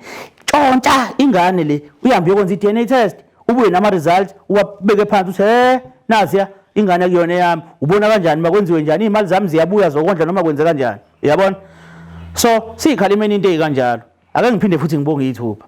tshontsha ingane le uhambe uyokwenza i-DNA test ubuye nama-result uwabeke phansi uthi he naziya ingane kuyona eyami ubona kanjani makwenziwe njani iy'mali zami ziyabuya zokondla noma kwenze kanjani uyabona so siyikhalimeni into ey'kanjalo ake ngiphinde futhi ngibonge ithupha.